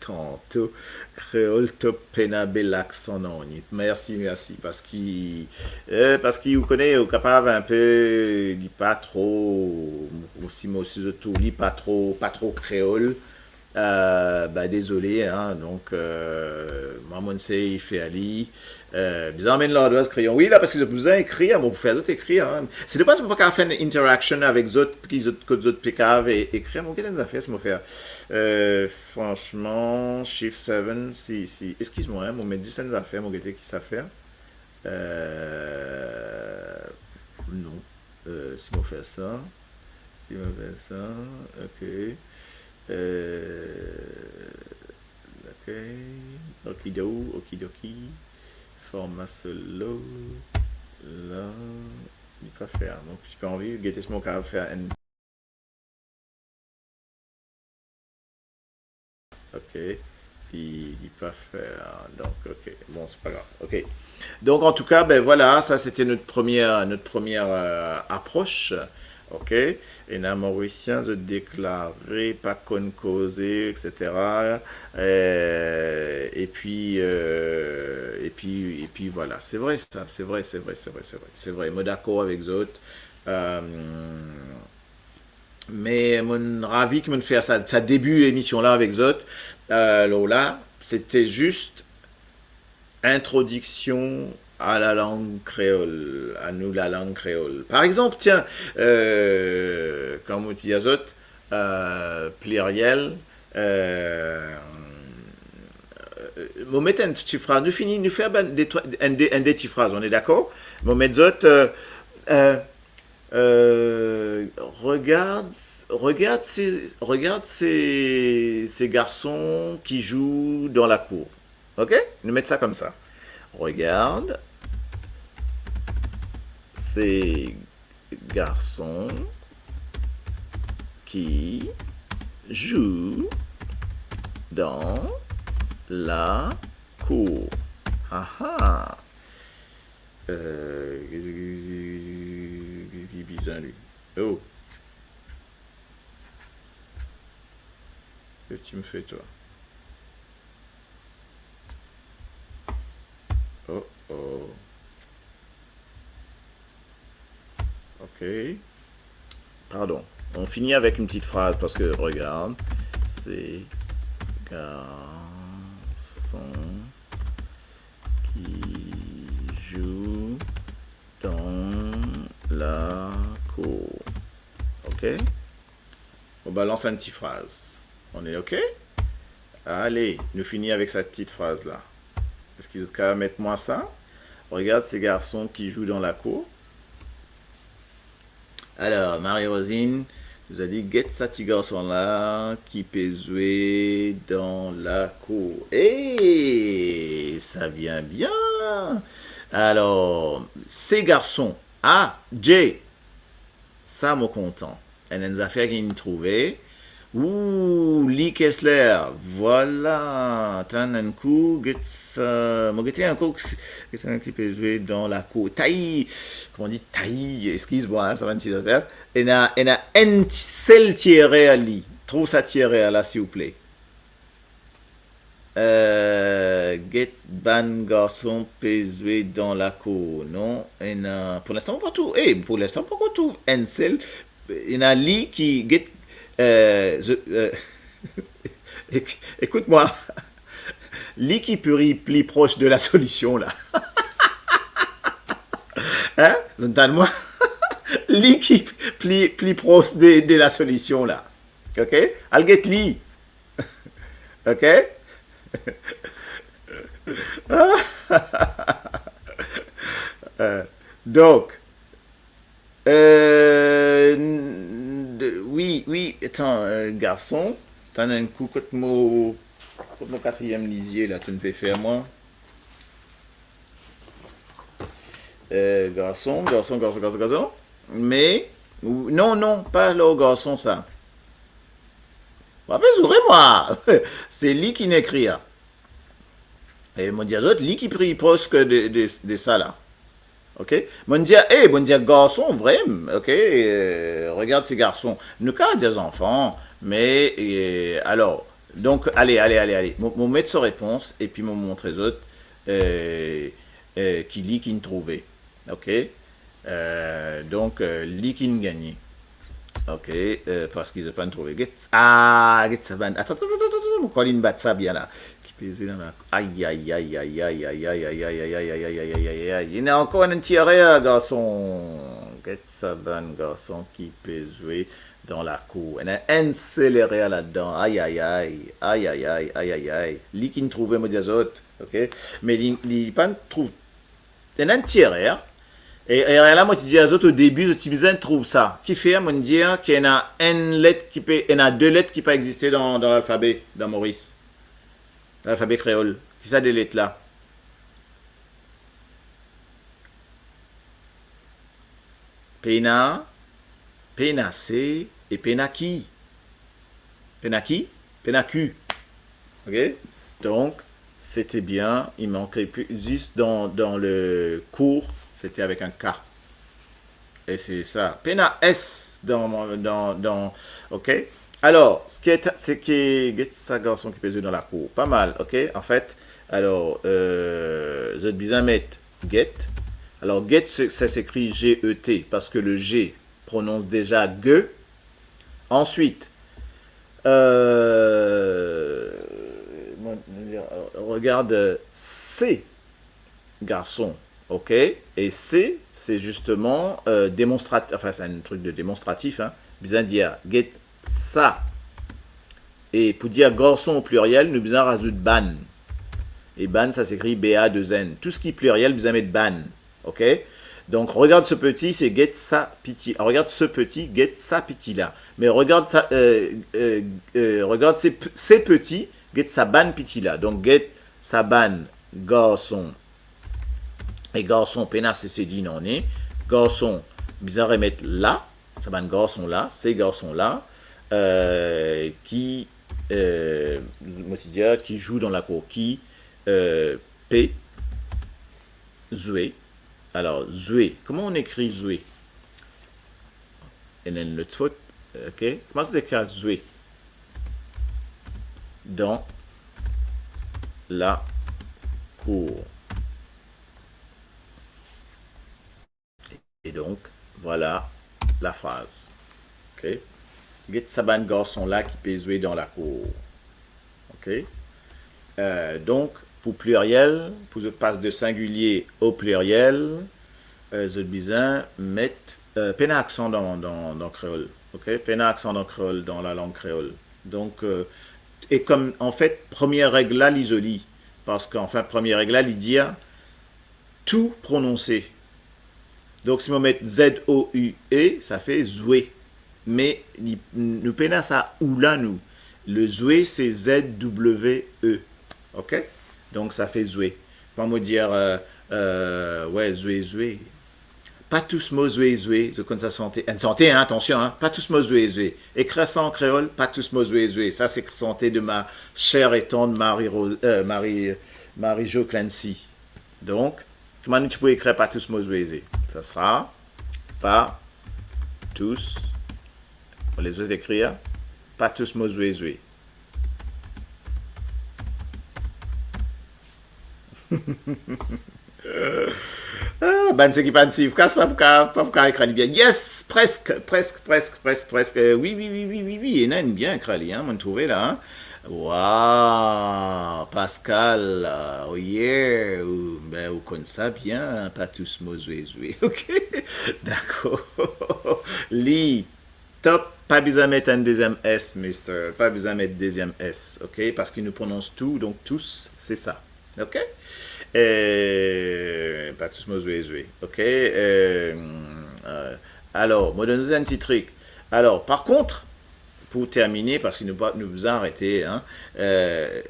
tanto, kreol top, pena bel laksan nanye. Mersi, mersi, parski, euh, parski ou kone, ou kapav enpe, li pa tro, si mo, si zot trouv li pa tro, pa tro kreol, euh, ben, dezole, hein, donk, euh, mwa, mo'nn sey fer li, euh, bizin amenn lardoz kreyon. Wi, la, parski zot bizin ekrir, mo pou fer zot ekrir, hein. Se domaz mo pa kapav fer enn interaction avek zot, ki zot, kot zot pe kapav e-, ekrir, mo gete enn zafer, si mo fer, euh, fransman, shift seven, si, si, eskiz mwa, hein, mo met zis enn zafer, mo gete ki sa fer. Euh, non. Euh, si mo fer sa, si mo fer sa, ok. Euh, ok, okido, okidoki, forma solo, la, li pa fer. Donk, si pa anvi, gete si mo kapav fer enn Ok. Li, li pa fer. Donk, ok. Bon, se pa grav. Ok. Donk, antouka, ben vwala, sa, se te not premie, not premie, euh, apros. Ok. Ena Morisien, zot deklare, pa konn koze, et cetera. Euh, epi, euh, epi, epi vwala. Se vre, sa. Se vre, se vre, se vre, se vre. Se vre. Mo dakor avek zot. Euh, Me mo'nn ravi ki mo'nn fer sa, sa debi emision la avek zot. Euh, lor la, se te zis introdiksion a lalang kreol, a nou lalang kreol. Par exanp, tiens, euh, kouma mo ti dir zot, euh, pliriel, euh, euh, mo met enn ti fraz, nou fini, nou fer bann de, trwa, enn de, enn de ti fraz, on est d'accord? Mo met zot, euh, euh, Euh, regarde, regarde ces, regarde ces, ces garçons qui jouent dans la cour. Ok? Nou met sa koumsa. Regarde ces garçons qui jouent dans la cour. Ah ah. Euh, ki, ki bizin li? Oh. Qu'est-ce que tu me fais, toi? Oh, oh. Ok. Pardon. On finit avec une petite phrase parce que, regarde, ces garçons qui jouent dans la cour. Ok? On balance une petite phrase. On est ok? Allez, nou fini avek sa ti fraz la. Eski zot kapav met mwa sa? Regarde ces garçons qui jouent dans la cour. Alors, Marie-Rosine nous a dit, get sa ti garson la ki pe zwe dan lakour. Eh, ça vient bien. Alors, ces garçons. Ah, Jay. Sa mo kontan. Enn, enn zafer ki nou trouve. Ou, Lee Kessler, vwala. Tann enn kou, get sa, mo gete ankor ki, get sa ki pe zwe dan lakour. Tai, kouma dir, tai, eskiz mwa, sa bann ti zafer. Ena, ena enn ti, sel ti erer li. Trouv sa ti erer la, silvouple. Euh, get bann garson pe zwe dan lakour, non? Ena, pou linstan, mo pa trouv, eh, pou linstan, mo poko trouv enn sel. Ena li ki, get, euh, ze, euh, ek-, ekout mwa. Li ki pli, pli pros de la solision, la. Hein? Zot tann mwa? Li ki pli, pli pros de, de la solision, la. Ok? Al get li. Ok? Euh, donk, euh, n-, de, wi, wi, atann, euh, garson, tann enn kou, kot mo, kot mo katriem lizie la, to'nn pe fer mwa? Euh, garson, garson, garson, garson, garson. Me, non, non, pa lor garson sa. Mo pa pe zoure mwa. Se li ki'nn ekrir. E mo dir zot, li ki pli pros ke de, de, de sa la. Ok? Mo'nn dir, eh, mo'nn dir garson, vremem, ok? Euh, regard ces garçons. Nou kapav dir zanfan, me, euh, alor, donk, ale, ale, ale, ale. Mo, mo met so repons, epi mo montre zot, euh, euh, ki li ki'nn trouve. Ok? Euh, donk, euh, li ki'nn gagne. Ok, euh, parski zot pa'nn trouve. Get, ah, get sa bann. Atann, atann, atann, atann, atann, mo krwar li'nn bat sa bien la. Ki pe zwe dan la, ay, ay, ay. Ena ankor enn ti erer, garson. Get sa bann garson ki pe zwe dan lakour. Ena enn sel erer ladan. Ay, ay, ay. Ay, ay, ay, ay, ay, ay. Li ki'nn trouve, mo dir zot. Ok? Me li, li pa'nn trouv Ena enn ti erer. E erer la, mo ti dir zot o debi, zot ti bizin trouv sa. Kifer mo'nn dir ki ena enn let ki pe, ena de let ki pa existe dan, dan lalfabe, dan Moris. Lalfabe kreol. Ki sa de let la? Pena, pena se e pena ki. Pena ki? Pena ki. Ok? Donk, c'était bien, il manquait plus, juste dans, dans le cours, c'était avec un K. Et c'est ça. Pena S dans, dans, dans, ok? Alors, ce qui est, c'est que, get sa garson ki pe zwe dan lakour. Pas mal, ok? En fait, alors, euh, zot bizin met get. Alors, get, c'est, ça s'écrit G E T, parce que le G prononce déjà ge. Ensuite, euh, regarde, c'est garson, ok? Et c'est, c'est justement, euh, démonstrat-, enfin, c'est un truc de démonstratif, hein. Bizin dir, get sa. E pou dir garson o pliriel, nou bizin razout bann. E bann, sa s'écrit B A deux N. Tou seki pliriel, bizin met bann. Ok? Donc, regarde ce petit, c'est get sa piti. Regarde ce petit, get sa piti la. Mais regarde ça, euh, euh, euh, regarde ces, p- ces petits, get sa bann piti la. Donc, get sa bann garson. E garson, pena se, se li nanye. Garson, bizin remet la. Sa bann garson la, se garson la, euh, ki, euh, mo ti dir, ki zwe dan lakour, ki, euh, pe zwe. Alors, zwe, comment on écrit zwe? Ena enn lot fot, ok? Kouma zot ekrir zwe? Dan lakour. Et donc, voilà la phrase. Ok? Get sa bann garson la ki pe zwe dan lakour. Ok? Euh, donk, pou pliriel, pou zot pas de singilie o pliriel, euh, zot bizin met, euh, pena aksan dan, dan, dan kreol. Ok? Pena aksan dan kreol, dan lalang kreol. Donk, euh, e kom, anfet, premie reg la, li zoli. Parski, anfin, premie reg la, li dir, tou prononse. Donk, si mo met Z O U E, sa fer zwe. Me li, nou pena sa ou la, nou. Le zwe, se Z W E. Ok? Donk, sa fer zwe. Kouma mo dir, euh, euh, we, zwe, zwe. Pa tous mo zwe zwe, zot konn sa sante, enn sante, hein, atansion, hein, pa tous mo zwe zwe. Ekrir sa an kreol, pa tous mo zwe zwe. Sa se sante de ma chère et tendre Marie Ro-, euh, Marie, Marie-Jo Clancy. Donk, kouma nou ti pou ekrir pa tous mo zwe zwe? Sa sera pa tous, lezot ekrir, pa tous mo zwe zwe. Ah, bann seki pa'nn swiv kas, pa pou ka, pa pou ka ekrir li bien. Yes, presk, presk, presk, presk, presk. Euh, wi, wi, wi, ena enn bien ekrir li, hein, mo'nn trouve la, hein. Waw, Pascal, euh, oh yeah, ou, ben, ou konn sa bien, hein, pa tous mo zwe zwe, ok? Dakor. Li, top, pa bizin met enn deziem S, mister. Pa bizin met deziem S, ok? Parski nou pronons tou, donk tous, se sa. Ok? Eh, pa tous mo zwe zwe, ok? Eh, euh, alor, mo donn zot enn ti trik. Alor, par kont, pou termine, parski nou pa, nou bizin arete, hein, euh,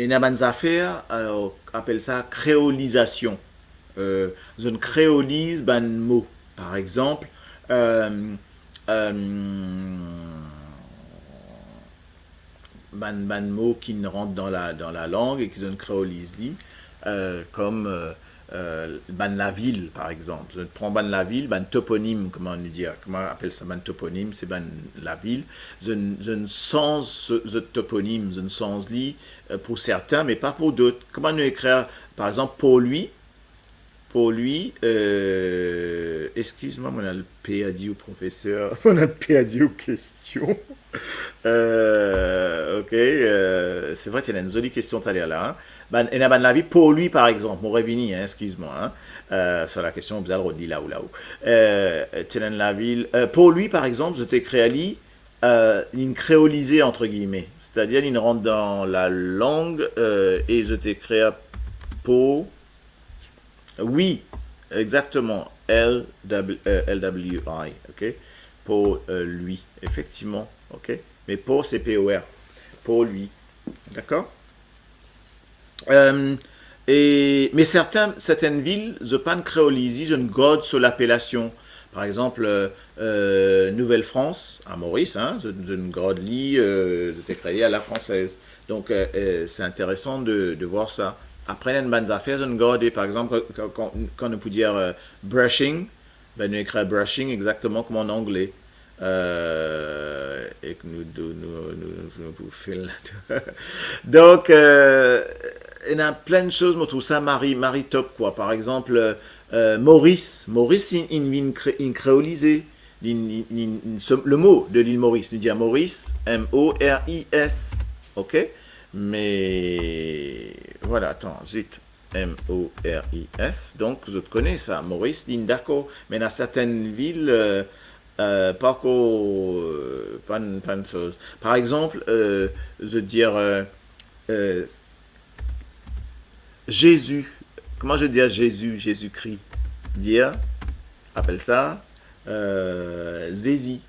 ena bann zafer, alor, apel sa kreolizasion. Euh, zot kreoliz bann mo. Par exanp, euh, euh, bann, bann mo ki rant dan la, dan lalang e ki zot kreoliz li, euh, kom, euh, euh, bann lavil, par exanp. Zot pran bann lavil, bann toponim, kouma nou dir, kouma apel sa, bann toponim, se bann lavil. Zot, zot sanz zot toponim, zot sanz li, euh, pou sertin, me pa pou dot. Kouma nou ekrir, par exanp, pour lui, pour lui, euh, eskiz mwa, mo'nn al perdi ou profeser, mo'nn al perdi ou kestion. Euh, ok, euh, se vre, ti ena enn zoli kestion taler la, hein. Bann, ena bann lavil, pour lui, par exanp, mo revini, hein, eskiz mwa, hein, euh, sur la question, bizin rod li lao, lao. Euh, ti ena enn lavil, euh, pour lui, par exanp, zot ekrir li, euh, linn kreolize, entre guillemets, c'est-à-dire linn rant dan lalang, euh, e zot ekrir pour, wi, exactement, L W, euh, L W I, ok? Pour, euh, lui, effectivement, ok? Me pour, se P O R, pour lui, dakor? Euh, e, me sertin, sertenn vil, zot pa'nn kreoliz li, zot gard so lapelasion. Par exanp, euh, euh, Nouvelle-France, a Moris, hein, zot, zot gard li, euh, zot ekrir li a la française. Donk, euh, euh, se interesan de, de vwar sa. Apre, ena bann zafer zot garde, par exanp, kan, kan, kan, kan nou pou dir, euh, brushing, ben, nou ekrir brushing exakteman kouma an angle. Euh, ek nou, nou, nou, nou, nou pou fer la. Donk, euh, ena plin soz, mo trouv sa mari, mari top, kwa. Par exanp, euh, Moris, Moris, inn, inn vinn kre-, inn kreolize. Li, li, li, li, so, le mo de lil Moris, nou dir Moris, M O R I S, ok? Me, vwala, atan, zit, M O R I S, donk, zot kone sa, Moris, linn dakor. Me ena sertenn vil, euh, euh, pa ankor, euh, pa'nn, pa'nn soz. Par exanp, euh, zot dir, euh, euh, Zezi. Kouma zot dir Zezi, Zezikri? Dir, apel sa, euh, Zezi.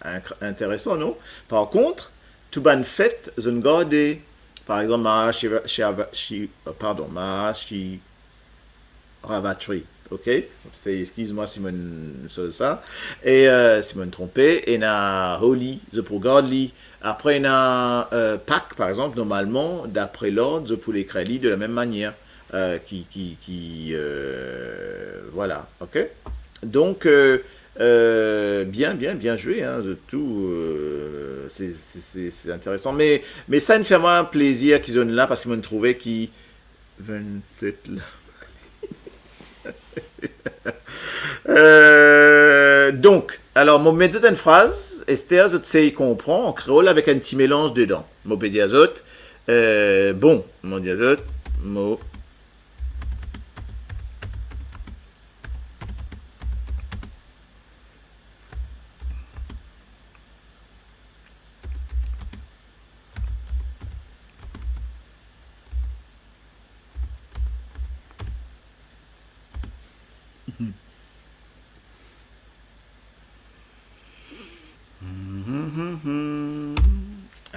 Inkr-, interesan, non? Par kont, tou bann fet, zot garde. Par exanp, Maha Shiva-, Shiva-, Shi-, pardon, Maha Shi-, Ravatri, ok? Se, eskiz mwa si mo'nn soz sa. E, euh, si mo'nn tronpe, ena Holi, zot pou gard li. Apre, ena, euh, Pak, par exanp, normalman, dapre lord, zot pou ekrir li de la mem manier, euh, ki, ki, ki, euh, vwala, ok? Donk, euh, euh, bien, bien, bien zwe, hein, zot tou, euh, se, se, se, se interesan. Me, me sa inn fer mwa plezir ki zot la, parski mo'nn trouve ki vennset la. Euh, donk, alor, mo met zot enn fraz, Esther, zot sey konpran, an kreol avek enn ti melanz dedan. Mo pe dir zot, euh, bon, mo dir zot, mo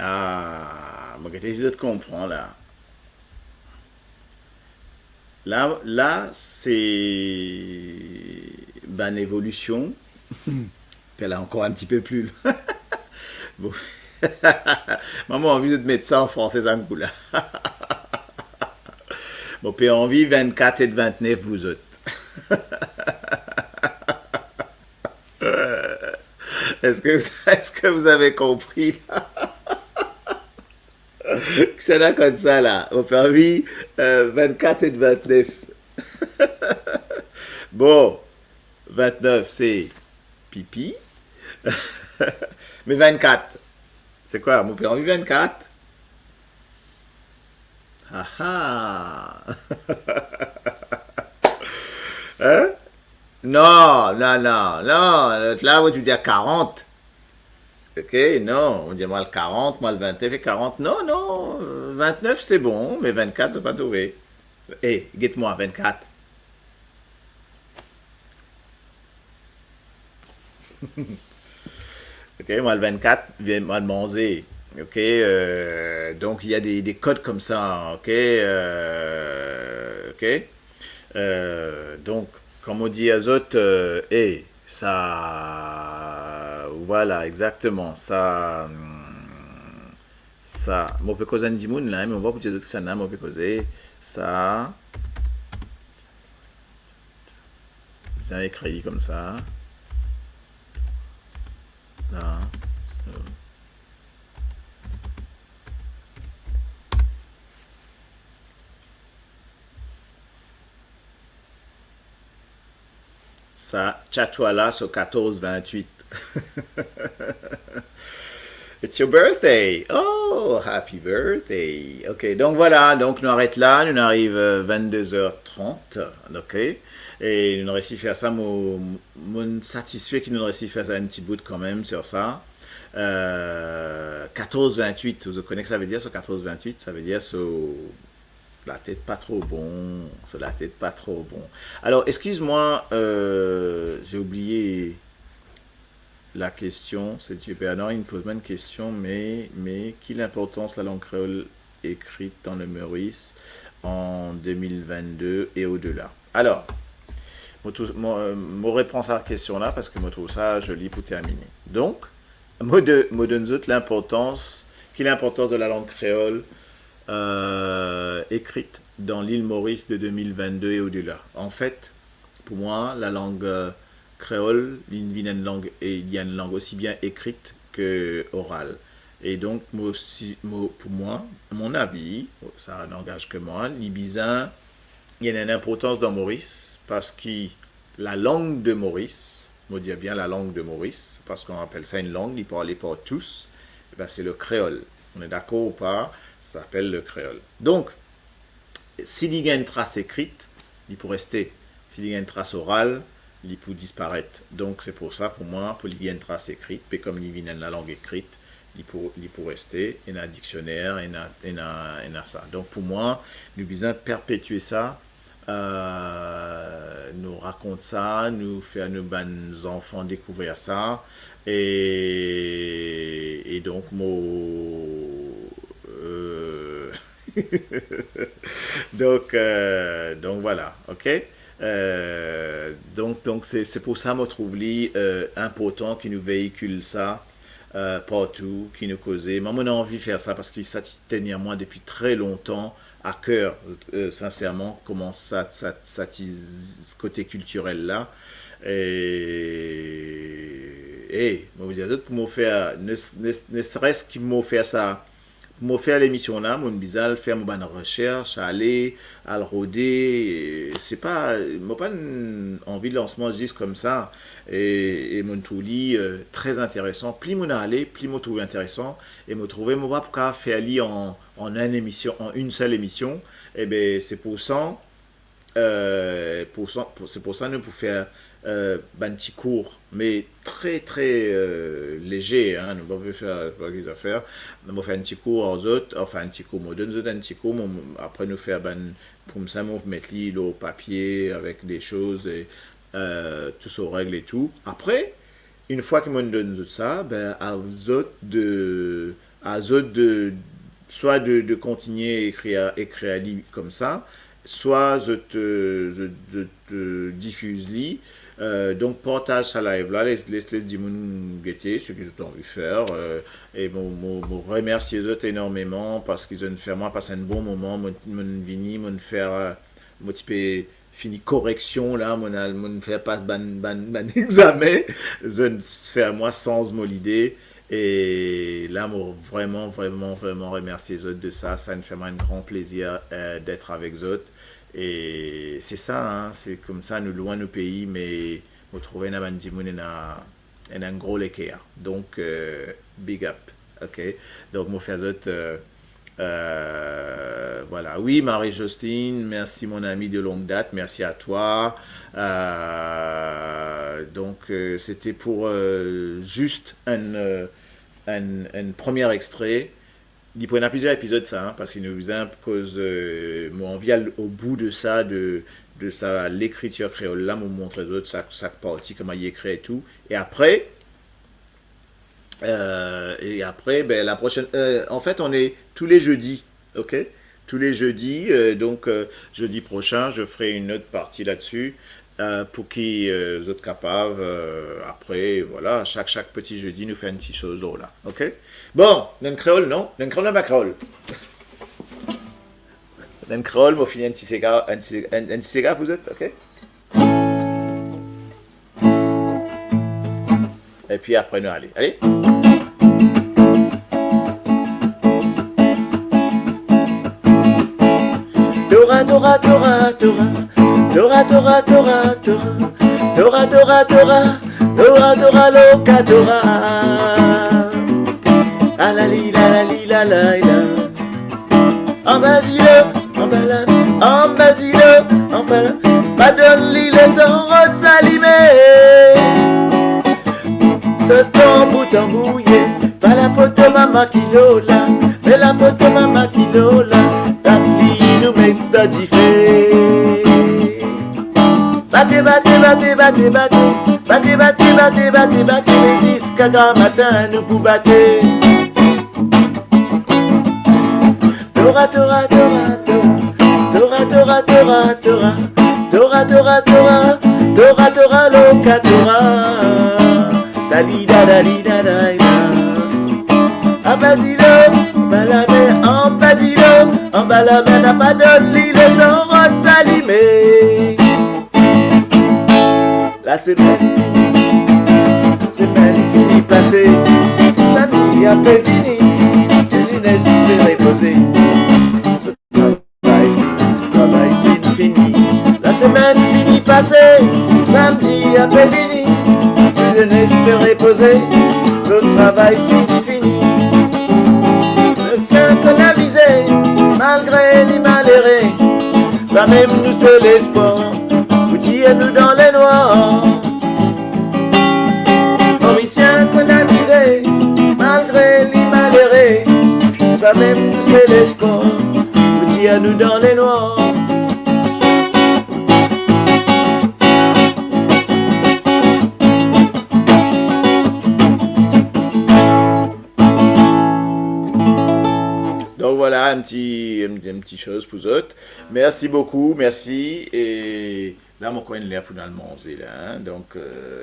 Ah, mo gete si zot konpran la. La, la, se, bann evolision, pe al ankor enn tipe pli lwin. Bon. Mwa, mo anvi zot met sa an franse, sa kou la. Mo pe anvi vennkat ek vennef, vous autres. Est-ce que, est-ce que vous avez compris la? Kisannla konn sa la? Mo pe anvi, euh, vennkat ek vennef. Bon, vennef, se pipi. Me vennkat, se kwa? Mo pe anvi vennkat. Ah ah. Hein? Non, non, non, non. Lot la, mo ti dir karant. Ok, non, mo dir mwa al karant, mwa al vennef ek karant. Non, non, vennef se bon, me vennkat, zot pa trouve. Eh, get mwa, vennkat. Ok, mwa al vennkat, vinn mwa al manze. Ok, euh, donc il y a des, des codes comme ça, ok, euh, ok. Euh, donc, kan mo dir azot, euh, eh, sa, voilà, exactement, sa, hmm, sa, mo pe koz enn dimoun la, me mo pa pou dir zot kisannla mo pe koze, sa, bizin ekrir li koumsa. La, so. Sa, tchatwala so katorz vintwit. It's your birthday. Oh, happy birthday. Ok, donk vwala, donk nou aret la, nou ariv, euh, vennde zer trant, ok? E nou resi fer sa, mo, mo satisfe ki nou resi fer sa enn ti bout kanmem sir sa. Euh, katorz vintwit, zot kone ki sa ve dir so katorz vintwit? Sa ve dir so latet pa tro bon, so latet pa tro bon. Alors, excuse-moi, euh, j'ai oublié la question, c'est Dieu Bernard, il me pose une question, mais, mais quelle importance la langue créole écrite dans le Maurice en deux mille vingt-deux et au-delà? Alors, mo tou-, mo, euh, mo repran sa kestion la parski mo trouv sa zoli pou termine. Donk, mo de-, mo donn zot linportans, ki linportans de la langue créole, euh, écrite dans l'île Maurice de deux mille vingt-deux et au-delà. Anfet, pou mwa, lalang, euh, kreol, li vinn enn lang, e li enn lang osi bien ekrit ke oral. E donk, mo si, mo, pou mwa, mon avi, sa n'engage que moi, li bizin, li ena enn inportans dan Moris, parski lalang de Moris, mo dir bien lalang de Moris, parski on apel sa enn lang, li parle par tous, e ben, se le kreol. On est d'accord ou pas? Ça s'appelle le créole. Donk, si li gagn tras ekrit, li pou reste. Si li gagn tras oral, li pou disparet. Donk, se pou sa, pou mwa, pou li gagn tras ekrit, pe kom li vinn enn lalang ekrit, li pou, li pou reste, ena diksioner, ena, ena, ena sa. Donk, pou mwa, nou bizin perpetwe sa, euh, nou rakont sa, nou fer nou bann zanfan dekouvrir sa, e, e donk, mo, euh, donk, euh, donk, vwala, ok? Euh, donk, donk, se, se pou sa, mo trouv li, euh, inportan ki nou veikil sa, euh, partou, ki nou koze. Mwa, mo ena anvi fer sa, parski sa ti tenir mwa depi tre lontan a ker, euh, sinserman, kouma sa, sa, sa ti, kote kiltirel la. E, e, mo pou dir zot, pou mo fer, ne, ne, ne seres ki mo fer sa, pou mo fer lemision la, mo bizin al fer mo bann resers, ale, al rode, e, se pa, mo pa'nn anvi lans mwa zis koumsa, e, e mo trouv li, euh, tre interesan. Pli mo ale, pli mo trouv interesan, e mo trouve mo pa pou kapav fer li an, an enn emision, an enn sel emision, e ben, se pou sa, euh, pou sa, pou, se pou sa nou pou fer, euh, bann ti kour, me tre, tre, euh, lezer, hein, nou pa pou fer, pa ki zafer, nou pou fer enn ti kour ar zot, anfin, enn ti kour, mo donn zot enn ti kour, mo, apre nou fer bann, koumsa, mo met li lor papie avek de soz, e, euh, tou so reg e tou. Apre, enn fwa ki mo'nn donn zot sa, ben, a zot de, a zot de, swa de, de kontinie ekrir, ekrir li koumsa, swa zot, euh, zot, zot, euh, difiz li, Euh, donk partaz sa live la, les, les, les dimoun gete seki zot anvi fer. Euh, e mo, mo, mo remersie zot enormeman parski zot inn fer mwa pas enn bon moman. Mo, mo'nn vini, mo'nn fer, euh, mo ti pe fini koreksion la, mo'nn al, mo'nn fer pas bann, bann, bann examen. Zot inn fer mwa sanz mo lide. E la, mo vreman, vreman, vreman remersie zot de sa. Sa inn fer mwa enn gran plezir, euh, d'être avek zot. E se sa, hein, se koumsa nou lwin nou pei, me mo trouve ena bann dimoun ena, ena enn gro leker. Donk, euh, big up, ok? Donk, mo fer zot, euh, euh, voilà. Oui, Marie-Jocelyne, merci mon ami de longue date, merci à toi. Euh, donc, euh, c'était pour, euh, juste un, euh, un, un premier extrait. Li pou ena plizier epizod sa, hein, parski nou bizin, koz, euh, mo anvi al o bou de sa, de, de sa lekritir kreol la, mo montre zot sak, sak parti, kouma li ekrir e tou. E apre, euh, e apre, ben, la prochaine, euh, en fait, on est tous les jeudis, ok? Tous les jeudis, euh, donc, euh, jeudi prochain, je ferai une autre partie là-dessus. Euh, pou ki, euh, zot kapav, euh, apre, voilà, sak, sak peti zedi, nou fer enn ti soz lor la, ok? Bon, nou enn kreol, non? Nou enn kreol, nou enn kreol. Nou enn kreol, mo fini enn ti sega, enn ti, enn, enn ti sega pou zot, ok? Epi apre nou ale. Ale. Tora, tora, tora, tora. Tora, tora, tora, tora. Tora, tora, tora. Tora, tora, loka, tora. Alali, lalali, lalay, la. Anba dilo, anba la, anba dilo, anba la. Pa donn li letan rod zalime. To tanbou, tanbou, ye. Pa lapoto mama ki lor la, me lapoto mama ki lor la. Tap li nou met dan dife. Bate, bate, bate, bate, bate. Bate, bate, bate, bate, bate, me ziska gramatin nou pou bate. Tora, tora, tora, tora. Tora, tora, tora, tora. Tora, tora, tora. Tora, tora, loka, tora. Dalida, dalida, dalida. Anba dilo, anba lame, anba dilo, anba lame, na pa donn li letan rod zalime. Lasemenn fini, semenn fini pase, samdi ape vini, tou zenn espere poze. Travay, travay finn fini, lasemenn fini pase, samdi ape vini, tou zenn espere poze, zot travay finn fini. Nosien konn amize, malgre li malere, samem nou se lespwar pou tir nou dan lenwar. Morisien konn amize, malgre li malere, samem nou se lespwar pou tir nou dan lenwar. Donk, vwala, enn ti, enn, enn ti soz pou zot. Mersi boukou, mersi. E la, mo krwar ler pou nou al manze la, hein. Donk, euh,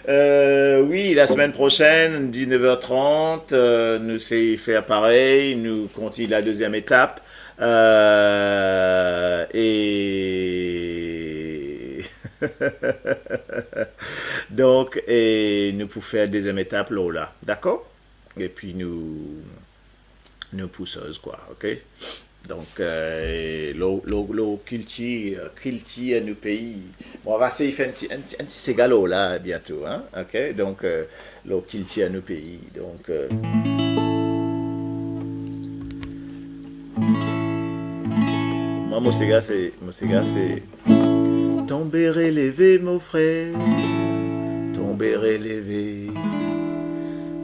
euh, wi, lasemenn prosenn, diznef er trant, euh, nou sey fer parey, nou kontign la deziem etap. Euh, e donk, e nou pou fer deziem etap lor la, dakor? Epi nou, nou pou soz, kwa, ok? Donk, euh, lor, lor, lor kiltir, kiltir nou pei. Bon, nou va sey fer enn ti, enn ti, enn ti sega lor la biento, hein? Ok? Donk, euh, lor kiltir nou pei. Donk, euh, mwa, mo sega se, mo sega se Tonbe releve, mo frer, tonbe releve,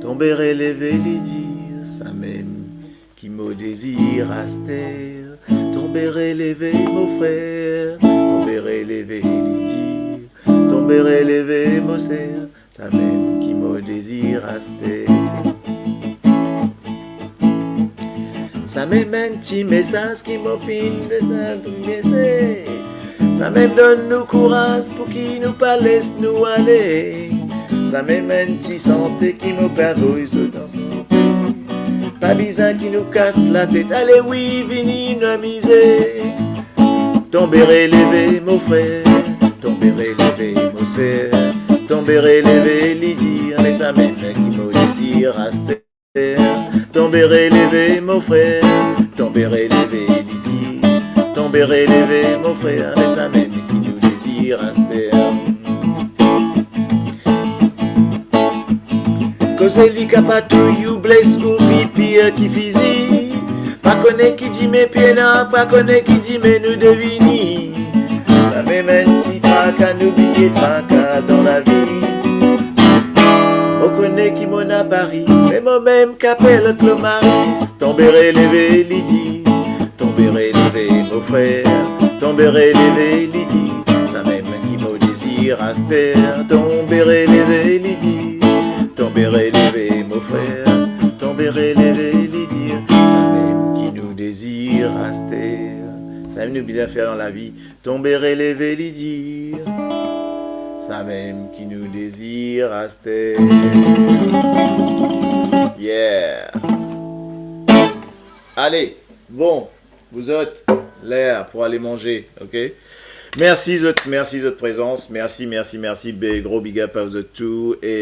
tonbe releve, li dir, samem ki mo dezir aster. Tonbe releve, mo frer, tonbe releve, li dir, tonbe releve, mo ser, samem ki mo dezir aster. Samem enn ti mesaz ki mo finn bizin adrese. Samem donn nou kouraz pou ki nou pa les nou ale. Samem enn ti sante ki mo pe avoy zot ansante. Pa bizin ki nou kas latet, ale wi, vini nou amize. Tonbe releve, mo frer, tonbe releve, mo ser. Tonbe releve, li dir, me samem ki mo dezir aster. Tonbe releve, mo frer, tonbe releve, li dir. Tonbe releve, mo frer, me samem ki nou dezir aster. Koze li kapav touy ou, bles ou, pi pir ki fizi. Pa kone ki dime pou ena, pa kone ki dime nou devini. Samem enn ti traka, nou bliye traka dan lavi. Mo kone ki mo ena Paris, me momem ki apel Clomaris. Tonbe releve, li dir. Tonbe releve, mo frer, tonbe releve, li dir. Samem ki mo dezir aster. Tonbe releve, li dir. Tonbe releve, mo frer, tonbe releve, li dir. Samem ki nou dezir aster. Samem nou bizin fer dan lavi. Tonbe releve, li dir. Samem ki nou dezir aster. Yeah. Ale, bon, vous autres, ler pou ale manze, ok? Mersi zot, mersi zot prezans, mersi, mersi, mersi, be-, gro big up a zot tou, e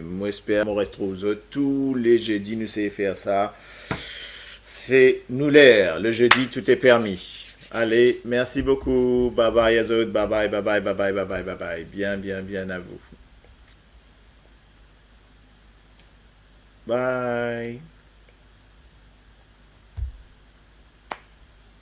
mo esper mo retrouv zot tou le zedi, nou seye fer sa. Se nou ler, le jeudi tout est permis. Ale, mersi boukou, bye bye a zot, bye bye, bye bye, bye bye, bye bye, bye bye. Bien, bien, bien a vous. Bye.